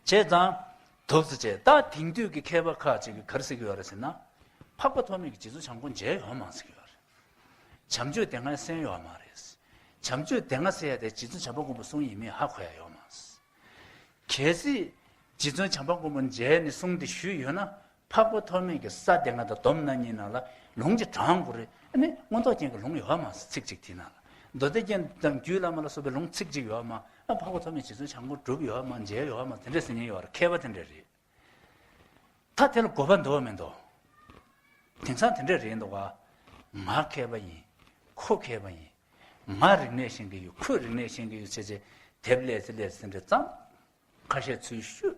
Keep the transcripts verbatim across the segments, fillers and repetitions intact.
བྱས་ཙང་། དུག་ཙི་བྱས། ད་དེང་དུས་ཀྱི་མཁས་པ་ཁག་ཅིག་གིས་ག་རེ་ཟེར་གྱི་ཡོད་རེད་ཟེར་ན། འཕགས་པ་ཐོགས་མེད་ཀྱིས་རྗེ་བཙུན་བྱམས་མགོན་མཇལ་ཡོད་མ་ཟེར་གྱི་ཡོད་རེད། བྱམས་ཆོས་སྡེ་ལྔ་གསན་ཡོད་མ་རེད། བྱམས་ཆོས་སྡེ་ལྔ་ཟེར་ཡ་དེ་རྗེ་བཙུན་བྱམས་པ་མགོན་པོ་གསུང་ཡིན་མིན་ཧ་གོ་ཡ་ཡོད་མ་རེད། གལ་སྲིད་རྗེ་བཙུན་བྱམས་པ་མགོན་པོ་མཇལ་ནས་གསུང་དེ་ཞུས་ཡོད་ན། འཕགས་པ་ཐོགས་མེད་ཀྱིས་ས་སྡེ་ལྔ་དང་སྡོམ་སྣ་གཉིས་ནང་ལ་ལུང་ཅིག་དྲངས་དགོས་རེད། ཨ་ནི་མངོན་རྟོགས་རྒྱན་གྱི་ལུང་ཡོད་མ་རེད། ཚིག་གཅིག་དེའི་ནང་ལ། མདོ་སྡེ་རྒྱན་དང་རྒྱུད་བླ་མ་ལ་སོགས་པའི་ལུང་ཚིག་གཅིག་ཡོད་མ། ཨ། འཕགས་པ་ཐོགས་མེད་རྗེ་བཙུན་བྱམས་མགོན་སྒྲུབ་ཡོད་མ། མཇལ་ཡོད་མ། དེ་འདྲ་ཟེར་མཁན་ཡོད་རེད། མཁས་པ་དེ་འདྲ་རེད། ད་དེ་ལ་དགོས་པ་འདུག་མི་འདུག་དེང་སང་དེ་འདྲ་རེད་འདུག་ག་ང་མཁས་པ་ཡིན། ཁོ་མཁས་པ་ཡིན། ང་རིག་གནས་ཤེས་ཀྱི་ཡོད། ཁོས་རིག་གནས་ཤེས་ཀྱི་ཡོད་བྱས་བྱས། དེབ་ལས་ཚེ་ལས་ཚེ་འདྲ་བརྩམས། ཁ་ཤས་ཚུར་བཤུས།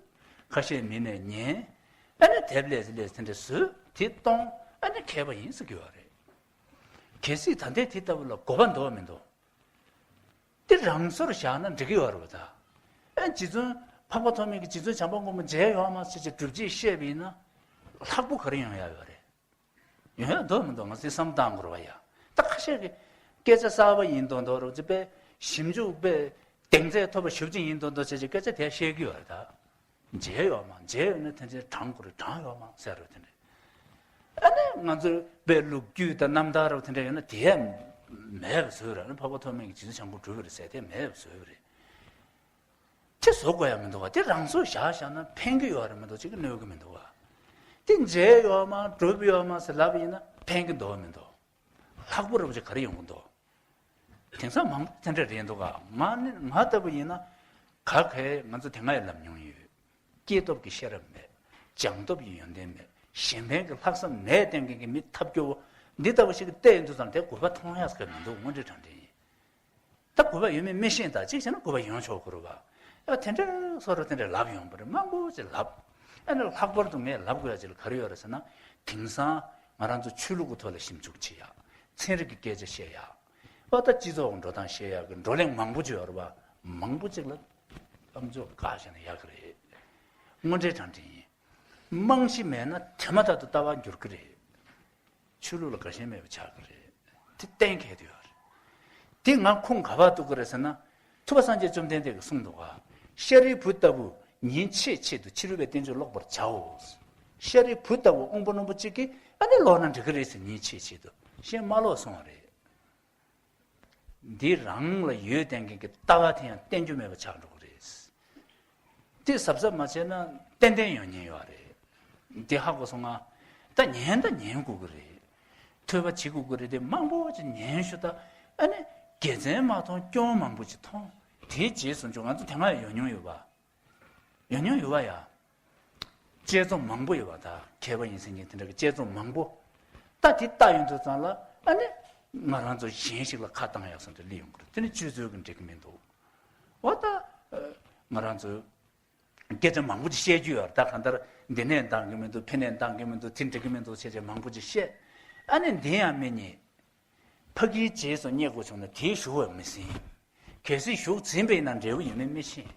ཁ་ཤས་མི་ནས་ཉན། ཨ་ནི་དེབ་ལས་ཚེ་ལས་ཚེ་འདྲ་བཟོས། དེ་གཏོང་། ཨ་ནི་མཁས་པ་ཡིན་ཟེར་གྱི་ཡོད་རེད། གལ་སྲིད་ད་ལྟའི་དེ་ལྟ་བུ་ལ་དགོས་པ་འདུག་མི་འདུག་དེ་རང་སོར་བཞག་ན་འགྲིག་གི་ཡོད་རེད་པ། ད། ཨ། རྗེ་བཙུན་འཕགས་པ་ཐོགས་མེད་ཀྱིས་རྗེ་བཙུན་བྱམས་པ་མགོན་པོ་མཇལ་ཡོད་མ་ཟེར་གྱི་སྒྲུབ་བྱེད་བཤད་པ་ཡིན་ན། ལྷག་པོ་ག་རེ་ཡོང་ཡ་ཡོད་རེད། ཡོང་ཡ་འདུག་མི་འདུག་ང་ཚོས་བསམ་བཏང་དགོས་རེད་པ་ཡ། ད་ཁ་ཤས་ཀྱིས་སྐད་ཆ་གསར་པ་ཡིན་མདོག་མདོག་རེད་པ། དཔེ་ཞིབ་འཇུག་པས་གདེང་ཚད་ཐོབ་པ་ཞེ་པོ་ཅིག་ཡིན་མདོག་མདོག་བྱས་བྱས་སྐད་ཆ་དེ་བཤད་ཀྱི་ཡོད་རེད་ད། མཇལ་ཡོད་མ། མཇལ་ཡོད་ན་དེ་འདྲ་དྲངས་དགོས་རེད། དྲངས་ཡོད་མ་ཟེར་རེད། དེ་འདྲ། ཨ་ནི་ང་ཚོའི་དཔེ་ལོ་རྒྱུས་དང་རྣམ་ཐར་རབ་དེ་འདྲ་ཡོད་ན་དེ་མེད་པ་བཟོས་རེད། ཨ་ནི་འཕགས་པ་ཐོགས་མེད་ཀྱིས་རྗེ་བཙུན་བྱམས་མགོན་སྒྲུབ་པ་རེད་ཟེར་དེ་མེད་པ་བཟོས་རེད། དེ་བཟོ་དགོས་ཡ་མི་འདུག་ག་དེ་རང་སོར་བཞག་བཞག་ན་ཕན་གྱི་ཡོད་རེད་མི་འདུག་ཅིག་གི་གནོད་ཀྱི་མི་འདུག་ག་དེ་མཇལ་ཡོད་མ། སྒྲུབ་ཡོད་མ་ཟེར་ལབ་པ་ཡིན་ན་ཕན་གྱི་འདུག་མི་འདུག་ལྷག་པོ་རེད་པ་ཅིག་ག་རེ་ཡོང་གི་འདུག་དེང་སང་མང་པོ་དེ་འདྲ་རེད་འདུག་ག་ང་ནི་ང་ལྟ་བུ་ཡིན་ན། ག་གེ་ང་ཚོ་དེ་སྔ་ཡང་ལབ་མྱོང་ཡོད། སྐྱེས་སྟོབས་ཀྱི་ཤེས་རབ་མེད། སྦྱངས་སྟོབས་ཀྱི་ཡོན་ཏན་མེད། གཞན་ཕན་གྱི་ལྷག་བསམ་མེད་བསྟན་མཁན་གྱི་མི་ཐབས་སྐྱོ་བོ་འདི་ལྟ་བུ་ཞིག་གིས་བལྟས་ཡོང་དུས་ཙམ་དེ་དགོས་པ་མཐོང་ཡག་གི་མི་འདུག་དངོས་འབྲེལ་དྲང་འབྲེལ་ཡིན། ད་དགོས་པ་ཡོད་མེད་མི་ཤེས། ད་གཅིག་བྱས་ན་དགོས་པ་ཡོང་ཆོག་གི་རེད་པ། ཨ། དེ་འདྲ་བཟོ་འདྲ་དེ་འདྲ་ལབ་ཡོང་པ་རེད། མང་པོ་ཅིག་ལབ། ཨ་ནི་ལྷག་པར་དུ་ངས་ལབ་དགོས་ཡ་ཅིག་ལ་ག་རེ་ཡོད་རེད་ཟེར་ན། དེང་སང་ང་རང་ཚོ་ཆོས་ལུགས་ཀྱི་ཐོག་ལ་ཞིབ་འཇུག་བྱེད་ཡ། ཚན་རིག་གི་སྐད་ཆ་བཤད་ཡ། ཨོ། ད་སྤྱི་ཚོགས་འགྲོ་སྟངས་བཤད་ཡག་གི་བགྲོ་གླེང་མང་པོ་ཅིག་ཡོད་རེད་པ། མང་པོ་ཅིག་ལ་བསམ་ཚུལ་བཀག་བཞག་ན་ཡག་གི་རེད། དངོས་འབྲེལ་དྲང་འབྲེལ་ཡིན། རྨང་གཞི་མེད་ན་དེ་མ་ཐག་ཏུ་ལྟ་བ་འགྱུར་གི་རེད། ཆོས་ལུགས་ལ་དགའ་ཞེན་མེད་པ་ཆགས་ཀྱི་རེད། དེ་གཏན་འཁེལ་དུ་ཡོད་རེད། དེ་ང་ཁུངས་ག་པར་གཏུག་གི་རེད་ཟེར་ན། ཐུབ་པ་སངས་རྒྱས་བཅོམ་ལྡན་འདས་ཀྱིས་གསུངས་འདུག་ག་ཤཱ་རིའི་བུ་ལྟ་བུ་ཉིན་ཕྱེད་ཕྱེད་དུ་ཕྱི་རོལ་པའི་བསྟན་བཅོས་ཀློག་པར་བྱའོ། ཤཱ་རིའི་བུ་ལྟ་བུ་དབང་པོ་རྣོན་པོ་གཅིག་གིས་ཨ་ནི་ཀློག་ན་འགྲིག་གི་རེད་ཟེར། ཉིན་ཕྱེད་ཕྱེད་དུ་གཞན་མ་ཀློག་གསུངས་པ་རེད། འདི་རང་ལ་ཡོད་བསྡད་མཁན་གྱི་ལྟ་བ་དེ་ཡང་བསྟན་རྒྱུ་མེད་པ་ཆགས་འགྲོ་གི་རེད། དེ་གཟབ་གཟབ་མ་བྱས་ན་ཏན་ཏན་ཡོང་ཉེན་ཡོད་རེད། འདི་ཧ་གོ་སོང་ང་། ད་ཉན་ད་ཉན་དགོས་ཀྱི་རེད། ཐོས་པ་བྱེད་དགོས་ཀྱི་རེད། དེ་མང་པོ་ཅིག་ཉན་ཤོག་ད། ཨ་ནི་དགེ་མཚན་མ་མཐོང་སྐྱོན་མང་པོ་ཅིག་མཐོང་། དེའི་རྗེས་སུ་འཇུག་ང་ཚོ་དེ་སྔ་ཡང་ཡོང་མྱོང་ཡོད་པ། ཡོང་མྱོང་ཡོད་པ་ཡ། དཔྱད་རྩོམ་མང་པོ་ཡོད་པ། ད་མཁས་པ་ཡིན་ཟེར་མཁན་དེ་འདྲ་གི་དཔྱད་རྩོམ་མང་པོ། ད་དེ་ལྟ་ཡོང་དུས་ཙམ་ལ་ཨ་ནི་ང་རང་ཚོ་གཞན་ཞིག་ལ་ཁ་བཏང་ཡག་སོང་དུས་སླེབས་ཡོང་གི་རེད། དེ་ནི་སྤྱོད་ཚུལ་གྱི་འགྲིག་གི་མི་འདུག་འོ་ད། ཨ། ང་རང་ཚོས་སྐད་ཆ་མང་པོ་ཅིག་བཤད་རྒྱུ་ཡོད་རེད། ད་གང་ལྟར་འདི་ནས་འདང་གི་མི་འདུག་ཕི་ནས་འདང་གི་མི་འདུག་དེ་འགྲིག་གི་མི་འདུག་བྱས་བྱས་མང་པོ་ཅིག་བཤད། ཨ་ནི་འདི་ཡང་མི་རྙེད། ཕ་གིའི་རྗེས་སུ་སྙེག་དགོས་བྱུང་ན་དེའི་གཞུག་པ་མི་ཟིན། གལ་སྲིད་གཞུག་འཛིན་པ་ཡིན་ན་འབྲས་བུ་ཡོད་མེད་མི་ཤེས།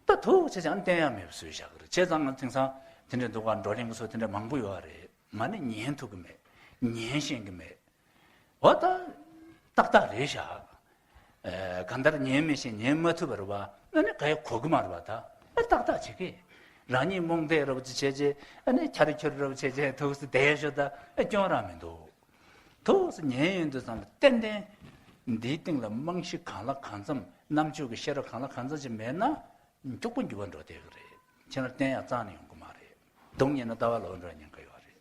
ད་ཐུགས་ཆེ་ཅང་བསྟན་ཡག་མེད་པ་བཟོས་བཞག་གི་རེད། བྱས་ཙང་ང་དེང་སང་དེ་འདྲ་འདུག་ག་བགྲོ་གླེང་གི་སོ་དེ་འདྲ་མང་པོ་ཡོད་རེད། མ་ཎི་ཉན་ཐུབ་ཀྱི་མེད། ཉན་ཤེས་ཀྱི་མེད། འོ་ད། ཏག་ཏག་རེད་ཤག་ཨེ། གང་ལྟར་ཉན་མི་ཤེས། ཉན་མ་ཐུབ་པ་རེད་པ། ཨ་ནི་ག་ཡེ་གོ་གི་མ་རེད་པ། ད་ཨེ་ཏག་ཏག་བྱེད་ཀྱི། རང་ཉིད་རྨོངས་དད་རབ་ཅིག་བྱས་རྗེས་ཨ་ནི་འཁྱར་འཁྱོར་རབ་བྱས་རྗེས་ཐུགས་སུ་བསྡད་ཤོག་ད་ཨེ་སྐྱོན་རང་མི་འདུག་ཐུགས་སུ་ཉན་ཡོང་དུས་ཙམ་ལ་ཏན་ཏན་འདིའི་སྟེང་ལ་རྨང་གཞི་གང་ལ་གང་འཚམ། རྣམ་དཔྱོད་ཀྱི་ཤེས་རབ་གང་ལ་གང་འཚམ་ཅིག་མེད་ན་མགྱོགས་པོ་འགྱུར་བ་འགྲོ་བསྡད་ཀྱི་རེད། ཁྱེད་རང་བསྟན་ཡག་རྩ་ནས་ཡོང་གི་མ་རེད། སྡུག་བསྔལ་ན་ལྟ་བ་ལོག་འགྲོ་ཉེན་ཁ་ཡོད་རེད།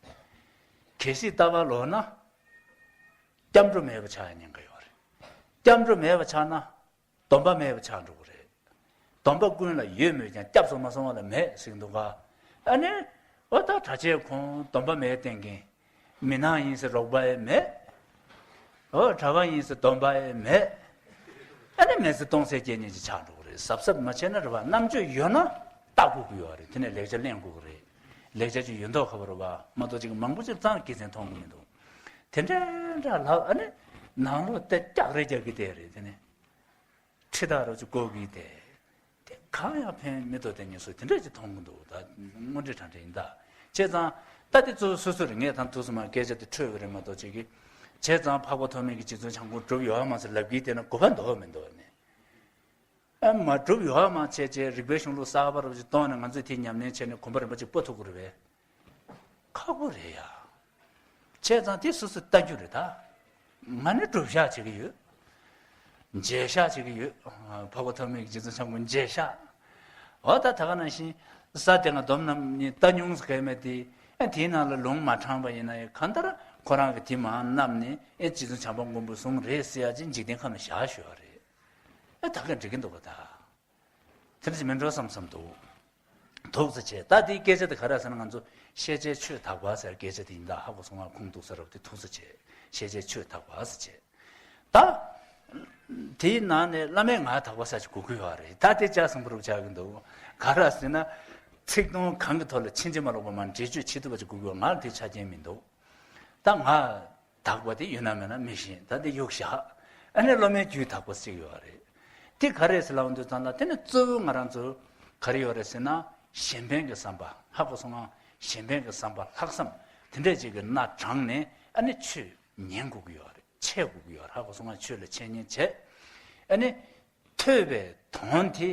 གལ་སྲིད་ལྟ་བ་ལོག་ན། སྐྱབས་འགྲོ་མེད་པ་ཆགས་ཡ་ཉེན་ཁ་ཡོད་རེད། སྐྱབས་འགྲོ་མེད་པ་ཆགས་ན། སྡོམ་པ་མེད་པ་ཆགས་འགྲོ་གི་རེད། སྡོམ་པ་ཀུན་ལ་ཡོད་མོད་ཀྱང་སྐྱབས་སུ་མ་སོང་བ་ལ་མེད་ཟེར་གྱི་འདུག་ག་ཨ་ནི། འོ་ད་གྲྭ་ཆས་གོན་སྡོམ་པ་མེད་བསྟེན་མཁན། མི་ནག་ཡིན་ཟེར་རོགས་པ་ཡང་མེད། འོ་གྲྭ་པ་ཡིན་ཟེར་སྡོམ་པ་ཡང་མེད། ཨ་ནི་མི་ཚེ་སྟོང་ཟད་སྐྱེལ་མཁན་ཅིག་ཆགས་འགྲོ་གི་རེད། གཟབ་གཟབ་མ་བྱས་ན་རེད་པ། རྣམ་དཔྱོད་ཡོད་ན་ལྟ་དགོས་ཀྱི་ཡོད་རེད། དེ་ནས་ལེགས་ཆ་ལེན་དགོས་ཀྱི་རེད། ལེགས་ཆ་ཅིག་ཡོད་མདོག་ཁ་པོ་རེད་པ། མ་གཏོགས་ཅིག་མང་པོ་ཅིག་རྩ་ནས་དགེ་མཚན་མཐོང་གི་མི་འདུག་དེ་འདྲ་འདྲ་ལབ། ཨ་ནི་ནང་ལོགས་དེ་སྐྱག་རེ་རྒྱག་གི་བསྡད་རེད། དེ་ནས་ཁྲི་དར་རོ་ཅིག་བསྐོར་གི་བསྡད། དེ་གང་ཡང་ཕན་མི་འདུག་དེ་ངས་སུ་དེ་འདྲ་ཅིག་མཐོང་གི་འདུག་ད་དངོས་འབྲེལ་དྲང་འབྲེལ་ཡིན་ད། བྱས་ཙང་ད་དེ་ཚོ་སོ་སོ་རེད། ངས་ད་དུས་སུ་མ་སྐད་ཆ་དེ་འཕྲོས་པ་རེད་མ་གཏོགས་ཅིག་གིས། བྱས་ཙང་འཕགས་པ་ཐོགས་མེད་ཀྱིས་རྗེ་བཙུན་བྱམས་མགོན་སྒྲུབ་ཡོད་མ་ཟེར་ལབ་གི་བསྡད་ན་དགོས་པ་འདུག་མི་འདུག་ནས། ཨ་མ་གྲུབ་ཡོད་མ་བྱས་བྱས་རིག་པའི་གཞུང་ལུགས་གསར་པ་རུ་ཅིག་གཏོང་ནས་ང་ཚོས་དེ་ཉམས་ལེན་བྱས་ནས་གོམ་པ་རིམ་པ་ཅིག་སྤོ་ཐུབ་ཀྱི་རེད་པས། ཁག་པོ་རེད་ཡ། བྱས་ཙང་དེ་སོ་སོས་ལྟ་རྒྱུ་རེད་ད། ང་ནི་སྒྲུབ་བཞག་བྱེད་ཀྱི་ཡོད། འཇལ་བཞག་བྱེད་ཀྱི་ཡོད། འཕགས་པ་ཐོགས་མེད་ཀྱི་རྗེ་བཙུན་བྱམས་མགོན་འཇལ་བཞག་འོ་ད་ད་ག་ནང་བཞིན། ས་དེ་སྔ་སྡོམ་རྣམས་ནི་ལྟ་མྱོང་ཟེར་མཁན་མེད་དེ། ཨ་དེའི་ནང་ལ་ལུང་མ་དྲངས་པ་ཡིན་ན་ཡང་གང་ལྟར་ཁོ་རང་གིས་དེ་མར་བསྣམས་ནས་ཨེ་རྗེ་བཙུན་བྱམས་པ་མགོན་པོ་གསུང་རེད་ཟེར་ཡ་ཅིག་འཇིག་རྟེན་ཁམས་ལ་བཞག་ཞུ་བ་རེད། ཨ་ད་ག་འགྲིག་གི་འདུག་ག་ད། དེ་འདྲ་ཞིག་མིན་འགྲོ་བསམ་བསམ་འདུག་ཐུགས་རྗེ་ཆེ། ད་དེའི་སྐད་ཆ་དེ་ག་རེ་ཟེར་ན་ང་ཚོ་ཤེས་བྱའི་ཆོས་དག་པ་ཟེར་སྐད་ཆ་དེ་ཡིན་ད། ཧ་གོ་སོང་ང་། ཁུངས་གཏུགས་ས་རབ་དེ་ཐུགས་རྗེ་ཆེ། ཤེས་བྱའི་ཆོས་དག་པ་ཟེར་བྱས། ད། དེའི་ནང་ནས་བླ་མའི་ངག་དག་པ་ཟེར་ཅིག་གོ་གི་ཡོད་རེད། ད་དེ་ལྕགས་ཟམ་པ་རུ་ཆགས་ཀྱི་འདུག་ག་རེ་ཟེར་ན། ཚིག་དོན་གང་གི་ཐོག་ལ་ཕྱིན་ཅི་མ་ལོག་པ་མར་འགྲེལ་བརྗོད་བྱེད་ཐུབ་པ་ཅིག་གོ་གི་ཡོད། ང་ལ་དེ་ཆ་རྐྱེན་མི་འདུག་ད་ང་དག་པ་དེ་ཡོད་ན་མེད་ན་མི་ཤེས། ད་དེ་གཡུག་བཞག་ཨ་ནི་སློབ་མའི་རྒྱུད་དག་པ་ཟེར་གྱི་ཡོད་རེད། དེ་ག་རེ་ཟེར་ལབ་འདུག་ཙང་ལ་དེ་ནི་གཙོ་བོ་ང་རང་ཚོ་ག་རེ་ཡོད་རེད་ཟེར་ན། གཞན་ཕན་གྱི་བསམ་པ། ཧ་གོ་སོང་ང་། གཞན་ཕན་གྱི་བསམ་པ་ལྷག་བསམ་དེ་འདྲས་ཅིག་གི་སྣ་དྲངས་ནས་ཨ་ནི་ཆོས་ཉན་དགོས་ཀྱི་ཡོད་རེད། འཆད་དགོས་ཀྱི་ཡོད་རེད། ཧ་གོ་སོང་ང་། ཆོས་ལ་འཆད་ཉན་བྱས། ཨ་ནི། ཐོས་པའི་དོན་དེ་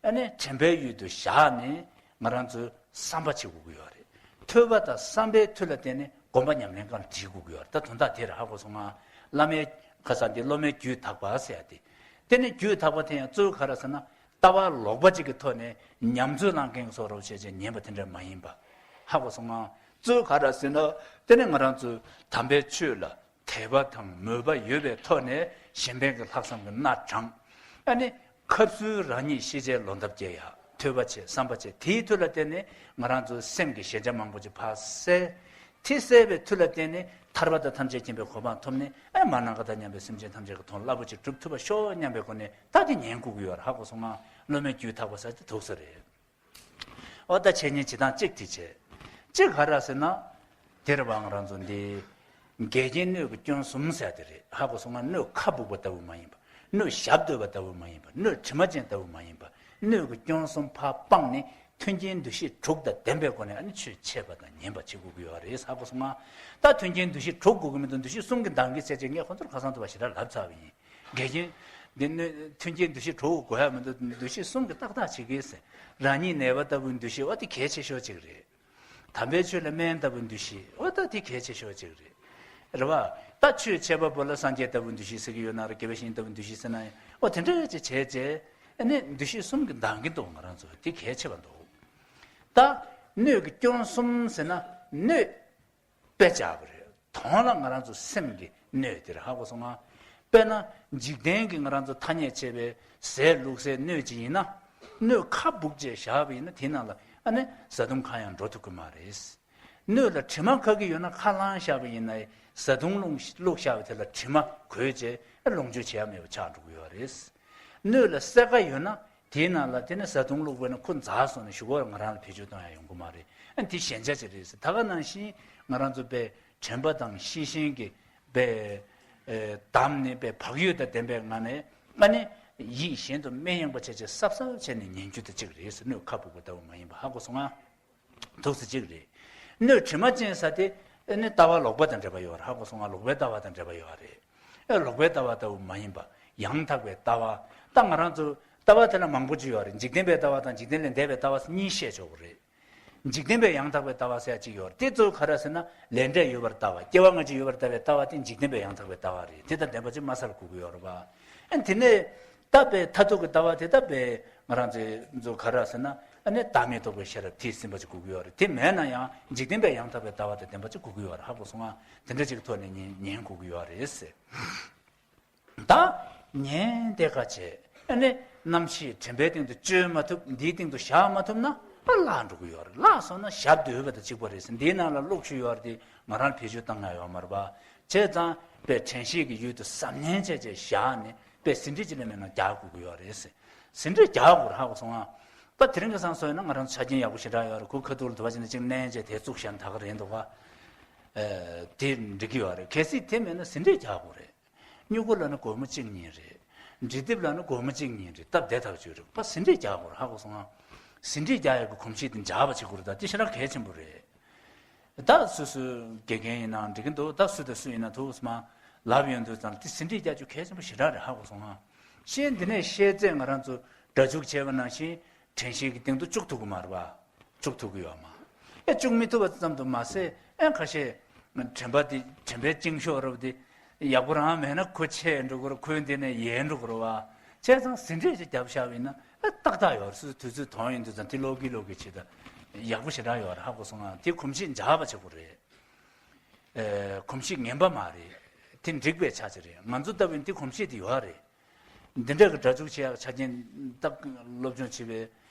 ཨ་ནི་དྲན་པའི་ཡུལ་དུ་བཞག་ནས་ང་རང་ཚོས་བསམ་པ་བྱེད་དགོས་ཀྱི་ཡོད་རེད། ཐོས་པ་དང་བསམ་པའི་མཐུ་ལ་བརྟེན་ནས་སྒོམ་པ་ཉམས་ལེན་སྒང་ལ་སྒྲིལ་དགོས་ཀྱི་ཡོད་རེད། ད་དོན་དག་དེ་རེད། ཧ་གོ་སོང་ང་། བླ་མའི་ཁ་སང་འདི་སློབ་མའི་རྒྱུད་དག་པ་ཟེར་ཡ་དེ། དེ་ནི་རྒྱུད་དག་པ་དེ་ཡང་གཙོ་བོ་ག་རེ་ཟེར་ན། ལྟ་བ་ལོག་པ་ཅིག་གི་ཐོག་ནས་ཉམས་ཚོད་བླང་མཁན་གྱི་བཟོ་འདྲ་བྱས་བྱས་ཉན་པ་དེ་འདྲ་མ་ཡིན་པ། ཧ་གོ་སོང་ང་། གཙོ་བོ་ག་རེ་ཟེར་ན། དེ་ནི་ང་རང་ཚོས་དམ་པའི་ཆོས་ལ་དད་པ་དང་མོས་པ་ཡོད་པའི་ཐོག་ནས་གཞན་ཕན་གྱི་ལྷག་བསམ་གྱི་སྣ་དྲངས། ཨ་ནི། སྐབས་སུ་རང་ཉིད་ཤེས་བྱའི་ལོ་འདབ་རྒྱས་ཡ། ཐོས་པ་བྱེད། བསམ་པ་བྱེད། དེའི་མཐུ་ལ་བརྟེན་ནས་ང་རང་ཚོའི་སེམས་ཀྱི་ཞེན་ཆགས་མང་པོ་ཅིག་ཕར་བསལ། དེ་བསལ་བའི་མཐུ་ལ་བརྟེན་ནས་ཐར་པ་དང་ཐམས་ཅད་མཁྱེན་པའི་གོ་འཕང་ཐོབ་ནས། ཨ་མ་ནམ་མཁའ་དང་མཉམ་པའི་སེམས་ཅན་ཐམས་ཅད་ཀྱི་དོན་རླབས་པོ་ཆེ་སྒྲུབ་ཐུབ་པ་ཤོག་སྙམ་པའི་སྒོ་ནས་ད་དེ་ཉན་དགོས་ཀྱི་ཡོད་རེད། ཧ་གོ་སོང་ང་། སློབ་མའི་རྒྱུད་དག་པ་ཟེར་དེ་ཐུགས་སུ་རེད། འོ་ད་འཆད་ཉན་བྱེད་སྟངས་གཅིག་དེ་བྱས། གཅིག་ག་རེ་ཟེར་ན། དེ་རེད་པ། ང་རང་ཚོ་འདི། འགལ་རྐྱེན་སྣོད་ཀྱི་སྐྱོན་གསུམ་ཟེར་དེ་རེད། ཧ་གོ་སོང་ང་། སྣོད་ཁ་སྦུག་པ་ལྟ་བུ་མ་ཡིན་པ། སྣོད་ཞབས་བརྟོལ་བ་ལྟ་བུ་མ་ཡིན་པ། སྣོད་དྲི་མ་ཅན་ལྟ་བུ་མ་ཡིན་པ། སྣོད་ཀྱི་སྐྱོན་གསུམ་ཕར་སྤངས་ནས་མཐུན་རྐྱེན་འདུ་ཤེས་དྲུག་དང་ལྡན་པའི་སྒོ་ནས་ཨ་ནི་ཆོས་འཆད་པ་དང་ཉན་པ་བྱེད་དགོས་ཀྱི་ཡོད་རེད། ཧ་གོ་སོང་ང་། ད་མཐུན་རྐྱེན་འདུ་ཤེས་དྲུག་དགོས་ཀྱི་མི་འདུག་འདུ་ཤེས་གསུམ་གྱི་འདང་གི་ཟེར་བྱས་ངས་ཁོང་ཚོར་ཁ་སང་དུ་བ་ཞེ་དྲག་ལབ་ཚར་བ་ཡིན། འགལ་རྐྱེན། འདི་སྣོད་མཐུན་རྐྱེན་འདུ་ཤེས་དྲུག་དགོས་ཡ་མི་འདུག་འདུ་ཤེས་གསུམ་གྱིས་ཏག་ཏག་བྱེད་ཀྱི་ཟེར། རང་ཉིད་ནད་པ་ལྟ་བུའི་འདུ་ཤེས། འོ་དེ་གལ་ཆེ་ཤོས་གཅིག་རེད། དམ་པའི་ཆོས་ལ་སྨན་ལྟ་བུའི་འདུ་ཤེས། འོ་ད་དེ་གལ་ཆེ་ཤོས་གཅིག་རེད། རེད་པ། ད་ཆོས་འཆད་པ་པོ་ལ་སངས་རྒྱས་ལྟ་བུའི་འདུ་ཤེས་ཟེར་གྱི་ཡོད་ན་རེད། དགེ་བའི་བཤེས་གཉེན་ལྟ་བུའི་འདུ་ཤེས་ཟེར་ན་ཡང་། འོ་དེ་འདྲ་ཅིག་བྱས་བྱས། ཨ་ནི་འདུ་ཤེས་གསུམ་གྱིས་འདང་གི་འདུག་ང་རང་ཚོ་དེ་གལ་ཆེ་བ་འདུག་ད་སྣོད་ཀྱི་སྐྱོན་གསུམ་ཟེར་ན། སྣོད། དཔེ་བྱས་པ་རེད། དོན་ལ་ང་རང་ཚོ་སེམས་ཀྱི་སྣོད་དེ་རེད། ཧ་གོ་སོང་ང་། དཔེར་ན། འཇིག་རྟེན་གྱི་ང་རང་ཚོ་ཐ་སྙད་བྱས་པའི་ཟས་བླུགས་སའི་སྣོད་ཅིག་ཡིན་ན། སྣོད་ཁ་སྦུག་བྱས་བཞག་པ་ཡིན་ན་དེའི་ནང་ལ་ཨ་ནི་བཟའ་བཏུང་གང་ཡང་འགྲོ་ཐུབ་ཀྱི་མ་རེད། སྣོད་ལ་དྲི་མ་ཁ་གི་ཡོད་ན་ཁ་ལངས་བཞག་པ་ཡིན་ན་བཟའ་བཏུང་བླུགས་བླུགས་བཞག་པ་དེ་ལ་དྲི་མ་གོས་བྱས་ལོངས་སྤྱོད་བྱེད་ཡ་མེད་པ་ཆགས་འགྲོ་གི་ཡོད་རེད། སྣོད་ལ་སེར་ཁ་ཡོད་ན། དེའི་ནང་ལ་དེ་ནི་བཟའ་བཏུང་བླུགས་པས་ན་ཁོ་འཛག་སོང་ནས་གཞུག་གུ་ང་རང་ལ་བེད་སྤྱོད་གཏོང་ཡ་ཡོང་གི་མ་རེད། ཨ་དེ་ཞན་ཆ་ཅིག་རེད་ཟེར། ད་ག་ནང་བཞིན་ང་རང་ཚོ་དཔེ་དྲན་པ་དང་ཤེས་བཞིན་གྱི་དཔེ་ཨེ་བསྡམས་ནས་དཔེ་བག་ཡོད་དང་ལྡན་པའི་ངང་ནས་ཨ་ནི་ཡིད་གཞན་དུ་སྨན་ཡངས་པ་བྱས་བྱས་སྲབ་སྲབ་བྱས་ནས་ཉན་རྒྱུ་དེ་གཅིག་རེད་ཟེར། སྣོད་ཁ་སྦུག་པ་ལྟ་བུ་མ་ཡིན་པ། ཧ་གོ་སོང་ང་། ཐུགས་སུ་གཅིག་རེད། སྣོད་དྲི་མ་ཅན་ཟེར་དེ་ཨ་ནི་ལྟ་བ་ལོག་པ་དང་འབྲེལ་བ་ཡོད་རེད། ཧ་གོ་སོང་ང་། ལོག་པའི་ལྟ་བ་དང་འབྲེལ་བ་ཡོད་རེད། ཨེ་ལོག་པའི་ལྟ་བ་ལྟ་བུ་མ་ཡིན་པ། ཡང་དག་པའི་ལྟ་བ། ད་ང་རང་ཚོ་ལྟ་བ་དེ་ལ་མང་པོ་ཅིག་ཡོད་རེད། འཇིག་རྟེན་པའི་ལྟ་བ་དང་འཇིག་རྟེན་ལས་འདས་པའི་ལྟ་བ་གཉིས་བཤད་ཆོག་གི་རེད། འཇིག་རྟེན་པའི་ཡང་དག་པའི་ལྟ་བ་ཟེར་ཡ་ཅིག་ཡོད་རེད། དེ་གཙོ་བོ་ག་རེ་ཟེར་ན། ལས་འབྲས་ཡོད་པར་ལྟ་བ། སྐྱེ་བ་སྔ་ཕྱི་ཡོད་པར་ལྟ་བའི་ལྟ་བ་དེ་འཇིག་རྟེན་པའི་ཡང་དག་པའི་ལྟ་བ་རེད། དེ་དང་ལྡན་པ་ཅིག་མ་ཟེར་དགོས་ཀྱི་ཡོད་རེད་པ། ཨ་དེ་ནས་ལྟ་བའི་མཐར་ཐུག་གི་ལྟ་བ་དེ་ལྟ་བུའི་ང་རང་ཚོའི་གཙོ་བོ་ག་རེ་ཟེར་ན། ཨ་ནི་བདག་མེད་རྟོགས་པའི་ཤེས་རབ་དེས་ཟིན་པ་ཅིག་དགོས་ཀྱི་ཡོད་རེད། དེ་མེད་ན་ཡང་འཇིག་རྟེན་པའི་ཡང་དག་པའི་ལྟ་བ་དང་ལྡན་པ་ཅིག་དགོས་ཀྱི་ཡོད་རེད། ཧ་གོ་སོང་ང་། དེ་འདྲ་ཅིག་གི་ཐོག་ནས་ཉན་ཉན་དགོས་ཀྱི་ཡོད་རེད་ཟེར། ད་ཉན་དེ་ག་བྱས། ཨ་ནི་རྣམ་ཤེས་དྲན་པའི་སྟེང་དུ་བཅོས་མ་ཐུབ། འདིའི་སྟེང་དུ་བཞག་མ་ཐུབ་ན་ཨ་བརླག་འགྲོ་གི་ཡོད་རེད། བརླག་སོང་ན་ཞབས་རྡོལ་བ་དང་གཅིག་པ་རེད་ཟེར། འདིའི་ནང་ལ་བླུགས་བཞག་ཡོད་རེད་དེ་ང་རང་བེད་སྤྱོད་བཏང་ཡ་ཡོད་མ་རེད་པ། བྱས་ཙང་དཔེ་དྲན་ཤེས་ཀྱི་ཡུལ་དུ་གཟབ་ནན་བྱས་བྱས་བཞག་ནས་དཔེ་ཟིན་བྲིས་ཅིག་ལ་མེད་ན་རྒྱག་དགོས་ཀྱི་ཡོད་རེད་ཟེར། ཟིན་བྲིས་རྒྱག་དགོས་རེད། ཧ་གོ་སོང་ང་། ད་དེ་རིང་གི་སང་སོང་ཡིན་ན་ང་རང་ཚོ་ཆ་རྐྱེན་ཡག་པོ་ཞེ་དྲག་ཡོད་རེད། གུར་ཁ་ཐུག་ལ་དུ་བ་ཅིག་ནས་ཅིག་མནན་བྱས་དེ་བཙུགས་བཞག་ན་ད་ག་རེད་འདུག་ག་ཨེ་དེ་འགྲིག་གི་ཡོད་རེད། གལ་སྲིད་དེ་མེད་ན་ཟིན་བྲིས་རྒྱག་དགོས་རེད། སྨྱུ་གུ་ལབ་ན་སྒོར་མོ་གཅིག་གཉིས་རེད། འབྲི་དེབ་ལབ་ན་སྒོར་མོ་གཅིག་གཉིས་རེད། སྟབས་བདེ་ཐག་ཆོད་རེད་པ། ཟིན་བྲིས་རྒྱག་དགོས་རེད། ཧ་གོ་སོང་ང་། ཟིན་བྲིས་རྒྱག་ཡག་གི་གོམས་གཤིས་དེ་འཇགས་པ་བྱེད་དགོས་རེད། ད་དེ་ཞེ་དྲག་གལ་ཆེན་པོ་རེད། ད་སོ་སོའི་དགེ་རྒན་ཡིན་ནའང་འགྲིག་གི་འདུག་ད་སུ་དང་སུ་ཡིན་ན་ཐུགས་སུ་མ་ལབ་ཡོང་དུས་ཙང་དེ་ཟིན་བྲིས་རྒྱག་རྒྱུ་གལ་ཆེན་པོ་ཞེ་དྲག་རེད། ཧ་གོ་སོང་ང་། ཤེས་འདི་ནས་ཤེས་ཚད་ང་རང་ཚོ་ སྒྲ་འཇུག་བྱས་པ་ནང་བཞིན་དྲན་ཤེས་ཀྱི་སྟེང་དུ་བཅུག་ཐུབ་ཀྱི་མ་རེད་པ། བཅུག་ཐུབ་ཀྱི་ཡོད་མ་རེད། ཨེ་བཅུག་མི་ཐུབ་པ་ཙམ་དུ་མ་ཟད། ཨེ་ཁ་ཤས་དྲན་པ་དེ་དྲན་པའི་བཅིངས་ཤོག་རབ་དེ་ཡག་པོ་རང་མེད་ན་ཁོ་ཆད་འགྲོ་གི་རེད། ཁོའི་འདི་ནས་ཡལ་འགྲོ་གི་རེད་པ། བྱས་ཙང་ཟིན་བྲིས་ཅིག་བརྒྱབ་བཞག་པ་ཡིན་ན་ཨེ་ཏག་ཏག་ཡོད་རེད། སོ་སོ་དུས་ཚོད་ཐོན་ཡོང་དུས་ཙང་དེ་ཀློག་གི་ཀློག་གི་བྱེད་ད་ཡག་པོ་ཞེ་དྲག་ཡོད་རེད། ཧ་གོ་སོང་ང་། དེ་གོམས་གཤིས་འཇགས་པ་བྱེད་དགོས་རེད། ཨེ་གོམས་གཤིས་ངན་པ་མ་རེད། དེ་འགྲིག་པའི་ཆ་ཅིག་རེད། ང་ཚོ་ལྟ་བུ་ཡིན་དེ་གོམས་གཤིས་དེ་ཡོད་རེད། འདི་འདྲ་གི་སྒྲ་འཇུག་བྱེད་ཡག་ཆ་རྐྱེན་ད་སློབ་སྦྱོང་བྱེད་པའི་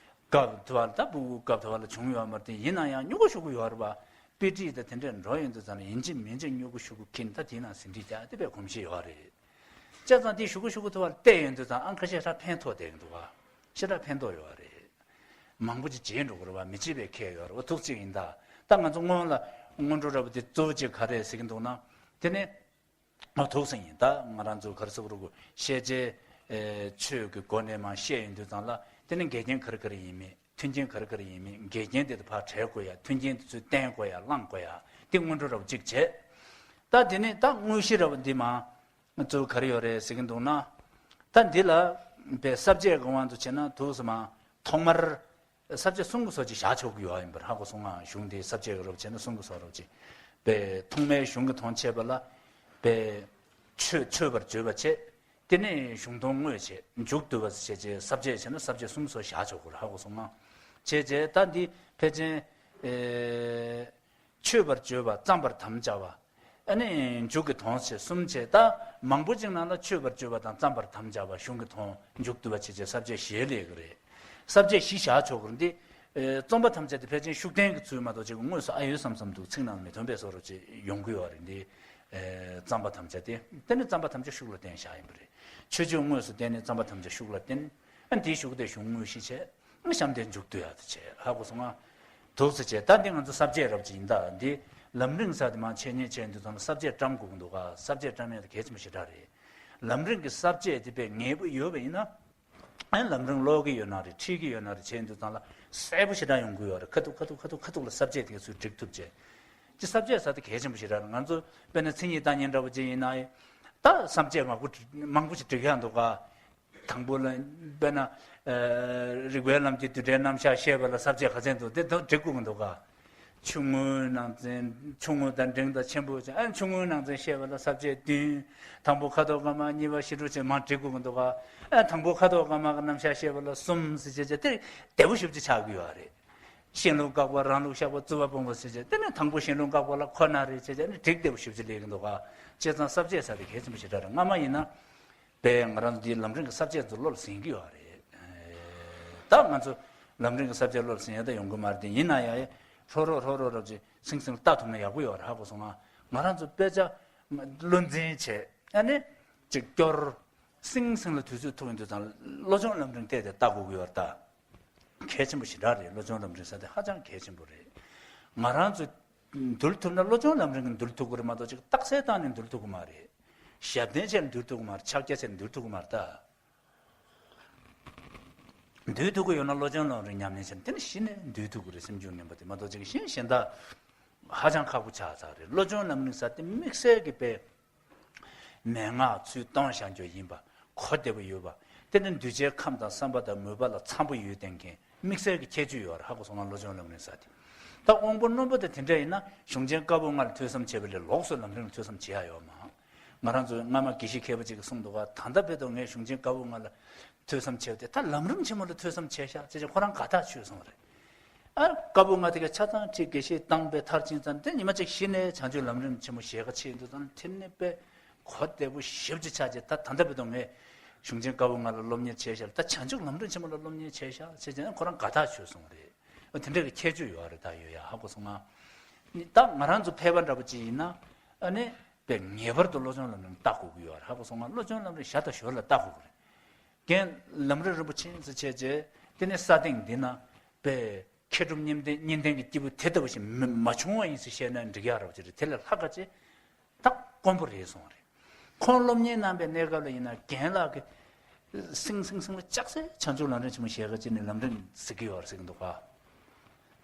སྐབས་དུ་བ་ལ་ད་ཕྲུ་གུ་སྐབས་དུ་བ་ལ་བྱུང་ཡོད་མ་རེད། དེ་ཡིན་ན་ཡང་སྨྱུ་གུ་ཤོར་གི་ཡོད་རེད་པ། དཔེ་ཁྲིད་དང་དེ་འདྲ་འགྲོ་ཡོང་དུས་ཙང་ལ་ཡིན་གཅིག་མིན་གཅིག་སྨྱུ་གུ་ཤོར་གི་འཁྱེར། ད་དེ་ནང་ཟིན་བྲིས་རྒྱག་དེ་བས་གོམས་གཤིས་ཡོད་རེད། བྱས་ཙང་དེ་ཤོར་གི་ཤོར་གི་དུ་བ་ལ་བལྟས་ཡོང་དུས་ཙང་ཨང་ཁ་ཤས་ཧྲ་ཕན་ཐོགས་བསྡད་ཀྱི་འདུག་ག་ཞེ་དྲག་ཕན་ཐོགས་ཡོད་རེད། མང་པོ་ཅིག་བརྗེད་འགྲོ་གི་རེད་པ། མི་བརྗེད་པའི་ཁེ་ཡོད་རེད་པ། ཐུགས་གཅིག་ཡིན་ད། ད་ང་ཚོ་སྔོན་ལ་སྔོན་འགྲོ་འདྲ་པོ་དེ་གཙོ་བོ་གཅིག་ག་རེ་ཟེར་གྱི་འདུག་ན། དེ་ནི་ཨ་ཐུགས་གཅིག་ཡིན་ད། ང་རང་ཚོ་ག་རེ་ཟེར་དགོས་རེད། ཤེས་བྱའི་ཨེ་ཆོས་ཀྱི་སྒོ་ནས་མར་བཤད་ཡོང་དུས་ཙང་ལ་དེ་ནི་འགལ་རྐྱེན་ག་རེ་ག་རེ་ཡིན་མིན། མཐུན་རྐྱེན་ག་རེ་ག་རེ་ཡིན་མིན། འགལ་རྐྱེན་དེ་ཚོ་ཕར་བྲལ་དགོས་ཡ། མཐུན་རྐྱེན་དེ་ཚོ་བསྟེན་དགོས་ཡ། བླང་དགོས་ཡ། དེ་སྔོན་འགྲོ་འདྲ་པོ་གཅིག་བྱས། ད་དེ་ནི་ད་དངོས་གཞི་འདྲ་པོ་འདི་མར་གཙོ་བོ་ག་རེ་ཡོད་རེད་ཟེར་གྱི་འདུག་ན། ད་འདི་ལ་པའི་ས་བཅད་ཀྱི་དབང་དུ་བྱས་ན་ཐུགས་གཅིག་མ་ཐོག་མར་ས་བཅད་གསུམ་གྱི་བཟོ་ཅིག་བཞག་ཆོག་གི་ཡོད་ཡིན་པར་ཧ་གོ་སོང་ང་། གཞུང་འདིའི་ས་བཅད་ཀྱི་རབ་བྱས་ན་གསུམ་གྱི་བཟོ་རབ་ཅིག་པའི་ཐོག་མའི་གཞུང་གི་དོན་འཆད་པ་ལ་པའི་ཆོས་འཆད་པར་བརྗོད་པ་བྱས། དེ་ནས་གཞུང་དོན་དངོས་བྱས། མཇུག་བསྡུ་བ་བྱས་བྱས། ས་བཅད་བྱས་ན་ས་བཅད་གསུམ་བཟོ་བཞག་ཆོག་གི་རེད་ཧ་གོ་སོང་ང་། བྱས་བྱས་ད་འདི་ཕལ་ཆེར་ཨེ། འཆད་པར་བརྗོད་པ། བརྩམ་པར་དམ་བཅའ་བ། ཨ་ནི་མཇུག་གི་དོན་བྱས་གསུམ་བྱས། ད་མང་པོ་ཅིག་ནང་ལ་འཆད་པར་བརྗོད་པ་དང་བརྩམ་པར་དམ་བཅའ་བ། གཞུང་གི་དོན་མཇུག་བསྡུ་བ་བྱས་བྱས་ས་བཅད་བཞི་སླེབས་ཀྱི་རེད། ས་བཅད་བཞི་བཞག་ཆོག་གི་རེད། འདི་ཨེ་རྩོམ་པ་ཐམས་ཅད་དེ་ཕལ་ཆེར་ཤུགས་བསྟན་གྱི་ཚུལ་མ་གཏོགས་ཅིག་དངོས་སུ་ཨ་ཡོད་བསམ་བསམ་འདུག་ཚིག་ནང་མི་ཐོན་པའི་བཟོ་འདྲ་ཅིག་ཡོང་གི་ཡོད་རེད། འདི་ཨེ་རྩོམ་པ་ཐམས་ཅད་དེ། དེ་ནི་རྩོམ་པ་ཐམས་ཅད་ཤུགས་ལ་བསྟན་བཞག་ཡིན་པ་རེད། མཆོད་བརྗོད་དངོས་སུ་བསྟན་ནས་རྩོམ་པ་ཐམས་ཅད་ཤུགས་ལ་བསྟན། ཨ་འདིའི་གཞུག་དེ་གཞུང་དངོས་གཞི་བྱས། གཤམ་དེ་མཇུག་བསྡུ་ཡག་དེ་བྱས། ཧ་གོ་སོང་ང་། འདུག་སེ་བྱས། ད་འདི་ང་ཚོ་ས་བཅད་རབ་ཅིག་ཡིན་ད། འདི་ལམ་རིམ་ས་དེ་མར་འཆད་ཉན་བྱས་དུས་ཙམ་ལ་ས་བཅད་བཀྲམ་དགོས་ཀྱི་འདུག་ག་ས་བཅད་བཀྲམ་ཡག་དེ་གལ་ཆེན་པོ་ཞེ་དྲག་རེད། ལམ་རིམ་གྱི་ས་བཅད་དེ་དཔེ་ངེས་པོ་ཡོད་པ་ཡིན་ན། ཨ་ལམ་རིམ་ཀློག་གི་ཡོད་ན་རེད། ཁྲིད་ཀྱི་ཡོད་ན་རེད། བྱས་དུས་ཙམ་ལ་གསལ་པོ་ཞེ་དྲག་ཡོང་གི་ཡོད་རེད། ཁ་ཐུག་ཁ་ཐུག་ཁ་ཐུག་ཁ་ཐུག་ལ་ས་བཅད་དེ་ཚུར་སྒྲིག་ཐུབ་བྱས། ཅི་ས་བཅད་ས་དེ་གལ་ཆེན་པོ་ཞེ་དྲག་རེད། ང་ཚོ་དཔེར་ན་མཚན་ཉིད་བརྟག་གཉིས་འདྲ་པོ་ཅིག་ཡིན་ན། ད་ས་བཅད་མང་པོ་མང་པོ་ཞིག་སྒྲིག་ཡག་འདུག་ག་དང་པོ་ལ་དཔེར་ན་ཨ་རིགས་པའི་ལམ་གྱི་རྡུལ་ཕྲན་རྣམ་གཞག་བཤད་པ་ལ་ས་བཅད་ག་ཚད་འདུག་དེ་དག་སྒྲིག་དགོས་ཀྱི་འདུག་ག་ཆུང་ངུའི་ནང་ཚན། ཆུང་ངུ་དང་འབྲིང་དང་ཆེན་པོ་བྱས། ཨ་ཆུང་ངུའི་ནང་ཚན་བཤད་པ་ལ་ས་བཅད་བདུན། དང་པོ་ཁ་དོག་དཀར་དམར། གཉིས་པ་ཞི་ཁྲོ་ཆེན་མོ་སྒྲིག་དགོས་ཀྱི་འདུག་ག་ཨ་དང་པོ་ཁ་དོག་དཀར་དམར་གྱི་རྣམ་གཞག་བཤད་པ་ལ་གསུམ་ཟེར་བྱས་བྱས་དེ་བདེ་པོ་ཞེ་པོ་ཅིག་ཆགས་ཀྱི་ཡོད་རེད། གཞན་ལུགས་བཀག་པ། རང་ལུགས་བཞག་པ། རྩོད་པ་སྤོང་བ་ཟེར་བྱས་དེ་ནས་དང་པོ་གཞན་ལུགས་བཀག་པ་ལ་ཁོ་ན་རེད་བྱས་བྱས་ནས་སྒྲིག་བདེ་པོ་ཞེ་པོ་ཅིག་སླེབས་ཀྱི་འདུག་ག་བྱས་ཙང་ས་བཅད་ས་དེ་གལ་ཆེན་པོ་ཞེ་དྲག་རེད། སྔ་མ་ཡིན་ན། པས་ང་རང་ཚོ་འདིའི་ལམ་རིམ་གྱི་ས་བཅད་ཚོ་བློ་ལ་ཟིན་གྱི་ཡོད་རེད། ད་ང་ཚོ་ལམ་རིམ་གྱི་ས་བཅད་བློ་ལ་ཟིན་ཡ་ད་ཡོང་གི་མ་རེད་དེ། ཡིན་ན་ཡང་ཧྲོ་རོ་ཧྲོ་རོ་རབ་ཅིག་སིང་སིང་ལ་ལྟ་ཐུབ་ན་ཡག་པོ་ཡོད་རེད། ཧ་གོ་སོང་ང་། ང་རང་ཚོ་དཔེ་ཆ་བློ་འཛིན་བྱས། ཨ་ནི་ཅིག་སྐྱོར། སིང་སིང་ལ་དུས་ཚོད་ཐུག་ཡོང་དུས་ཙང་བློ་སྦྱོང་ལམ་རིམ་བལྟས་ཏེ་ལྟ་དགོས་ཀྱི་ཡོད་རེད་ད། གལ་ཆེན་པོ་ཞེ་དྲག་རེད། བློ་སྦྱོང་ལམ་རིམ་ཟེར་དེ་ཧ་ཅང་གལ་ཆེན་པོ་རེད། ང་རང་ཚོ་འདུལ་ཐུབ་ན་བློ་སྦྱོང་ལམ་རིམ་གྱིས་འདུལ་ཐུབ་ཀྱི་རེད་མ་གཏོགས་ཅིག་རྟགས་གསལ་བཏང་ནས་འདུལ་ཐུབ་ཀྱི་མ་རེད། ཞབས་བརྟན་བྱས་ནས་འདུལ་ཐུབ་ཀྱི་མ་རེད། ཕྱག་རྒྱ་བྱས་ནས་འདུལ་ཐུབ་ཀྱི་མ་རེད་ད། འདུལ་ཐུབ་ཀྱི་ཡོད་ན་བློ་སྦྱོང་ལམ་རིམ་ཉམས་ལེན་བྱས་ན་དེ་ནི་གཞི་ནས་འདུལ་ཐུབ་ཀྱི་རེད། སེམས་བྱུང་ངན་པ་དེ་མ་གཏོགས་ཅིག་གཞན་གཞན་དག་ཧ་ཅང་ཁག་པོ་ཆགས་ཚར་རེད། བློ་སྦྱོང་ལམ་རིམ་ཟེར་དེ་དམིགས་བསལ་གྱི་དཔེ། མན་ངག་ཚུལ་སྟོན་བྱ་རྒྱུ་ཡིན་པ། གོ་བདེ་པོ་ཡོད་པ། དེ་ནི་འདུས་བྱས་ཁམས་དང་བསམ་པ་དང་མོས་པ་ལ་འཚམ་པོ་ཡོད་བསྟན་མཁན་དམིགས་བསལ་གྱི་ཁྱད་ཆོས་ཡོད་རེད། ཧ་གོ་སོང་ང་། བློ་སྦྱོང་ལམ་རིམ་ཟེར་དེ། ད་དབང་པོ་རྣོན་པོ་དེ་དེ་འདྲ་ཡིན་ན་གཞུང་ཆེན་བཀའ་པོད་ལྔ་ལ་ཐོས་བསམ་བྱེད་པ་ལས་ལོགས་སུ་ལམ་རིམ་ལ་ཐོས་བསམ་བྱེད་ཡ་ཡོད་མ། ང་རང་ཚོའི་སྔ་མ་དགེ་བཤེས་མཁས་པ་ཅིག་གིས་གསུངས་འདུག་ག་ད་ལྟ་བར་དུ་ངས་གཞུང་ཆེན་བཀའ་པོད་ལྔ་ལ་ཐོས་བསམ་བྱས་ཏེ། ད་ལམ་རིམ་ཆེན་མོ་ལ་ཐོས་བསམ་བྱས་ཤག་ཅེས་ཁོ་རང་དགའ་ཐག་ཆོད་སོང་བ་རེད། ཨ་བཀའ་པོད་ལྔ་དེ་ག་ཆ་ཚང་ཁྲིད། དགེ་བཤེས་བཏང་པའི་མཐར་ཕྱིན་ཙང་དེ་ཉི་མ་གཅིག་གཞི་ནས་བྱང་ཆུབ་ལམ་རིམ་ཆེན་མོ་ཞལ་ཁ་ཕྱེ་ཡོང་དུས་ཙང་དེ་ནི་དཔེ་གོ་བདེ་པོ་ཞེ་པོ་ཅིག་ཆགས་རྗེས། ད་ད་ལྟ་བར་དུ་ངས་གཞུང་ཆེན་བཀའ་པོད་ལྔ་ལ་སློབ་གཉེར་བྱས་ཤག་ད་བྱང་ཆུབ་ལམ་རིམ་ཆེན་མོ་ལ་སློབ་གཉེར་བྱས་ཤག་ཅེས་ཁོ་རང་དགའ་ཐག་ཆོད་སོང་བ་རེད། དེ་འདྲ་གི་ཁྱད་ཆོས་ཡོད་རེད། ད་ཡོད་ཡ་ཧ་གོ་སོང་ང་། ད་ང་རང་ཚོ་ཕལ་པ་འདྲ་པོ་ཅིག་ཡིན་ན། ཨ་ནི་དཔེ་ངེས་པར་དུ་བློ་སྦྱོང་ལམ་རིམ་ལ་ལྟ་དགོས་ཀྱི་ཡོད་རེད། ཧ་གོ་སོང་ང་། བློ་སྦྱོང་ལམ་རིམ་ཞར་དང་ཞོར་ལ་ལྟ་དགོས་ཀྱི་རེད། རྒན་ལམ་རིམ་རིན་པོ་ཆེ་ཟེར་བྱས་རྗེས། དེ་ནས་ས་སྟེང་འདི་ན་དཔེ་མཁས་གྲུབ་གཉིས་ལྡན་གཉིས་ལྡན་གྱི་སྐྱེས་བུ་དེ་ལྟ་བུ་ཞིག་མ་མ་བྱུང་བ་ཡིན་ཟེར་བཤད་ན་འགྲིག་ཡག་འདྲ་པོ་ཅིག་རེད། དེ་ལས་ལྷག་ག་ཅིག་ད་དཀོན་པོ་རེད་གསུངས་པ་རེད། ཁོང་སློབ་གཉེར་གནང་པའི་གནས་སྐབས་ལ་ཡིན་ན་རྒན་ལགས་ཀྱིས་སིང་སིང་སིང་ལ་ལྕགས་སྲེག་བྱང་ཆུབ་ལམ་རིམ་ཆེན་མོ་ཞལ་ཁ་ཕྱེ་ནས་ལམ་རིམ་གཟིགས་ཀྱི་ཡོད་རེད་ཟེར་གྱི་འདུག་ག་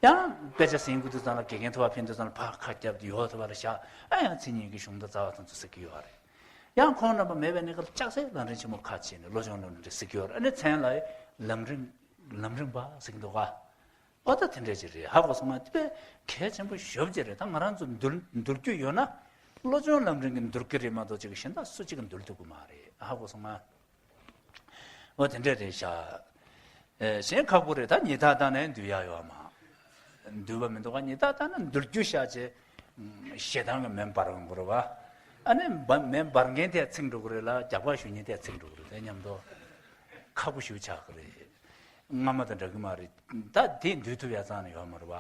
ཡང་དཔེ་ཆ་ཟིན་དགོས་དུས་ཙང་ལ། དགེ་རྒན་ཐུག་པར་ཕེབས་དུས་ཙང་ལ་ཕར་ཁ་བརྒྱབ་སྟེ་ཡོད་ཐུབ་པ་ལ་བཞག་ཨ་ཡང་མཚན་ཉིད་ཀྱི་གཞུང་དང་རྩ་བ་ཙམ་ཚོ་གཟིགས་ཀྱི་ཡོད་རེད། ཡང་ཁོང་རྣམ་པ་མེད་པའི་གནས་སྐབས་ལ་ལྕགས་སྲེག་ལམ་རིམ་ཆེན་མོ་ཁ་ཕྱེ་ནས་བློ་སྦྱོང་ལམ་རིམ་གཟིགས་ཀྱི་ཡོད་རེད། ཨ་ནི་མཚན་ལ་ ལམ་རིམ་ལམ་རིམ་པ་ཟེར་གྱི་འདུག་ག་ཨོ་ད་དེ་འདྲས་ཅིག་རེད། ཧ་གོ་སོང་ང་། དེ་དཔེ་གལ་ཆེན་པོ་ཞེ་པོ་ཅིག་རེད། ད་ང་རང་ཚོ་འདུལ་འདུལ་རྒྱུ་ཡོད་ན་བློ་སྦྱོང་ལམ་རིམ་གྱིས་འདུལ་གྱི་རེད་མ་གཏོགས་ཅིག་གཞན་དག་སུ་གཅིག་གིས་འདུལ་ཐུབ་ཀྱི་མ་རེད། ཧ་གོ་སོང་ང་། འོ་དེ་འདྲས་རེད་ཤག་ཨེ་གཞན་ཁག་པོ་རེད། ད་ཉི་ཟླ་ལྟར་ནའི་འདུལ་ཡག་ཡོད་མ། འདུལ་བ་མི་འདུག་ག་ཉི་ཟླ་ལྟར་ན་འདུལ་རྒྱུ་ཤག་ཅེས་ཞེ་སྡང་གི་མེ་འབར་ཡོང་གི་རེད་བ། ཨ་ནི་འབར་མེ་འབར་མཁན་དེ་ཚིག་འགྲོ་གི་རེད་ལ། རྒྱག་པ་ཞུ་མཁན་དེ་ཚིག་འགྲོ་གི་རེད། དེ་མཉམ་དུ་ཁག་པོ་ཞེ་པོ་ཆགས་ཀྱི་རེད། སྔ་མ་དང་འདྲ་གི་མ་རེད། ད་དེ་འདུལ་ཐུབ་ཡག་རྩ་ནས་ཡོད་མ་རེད་བ།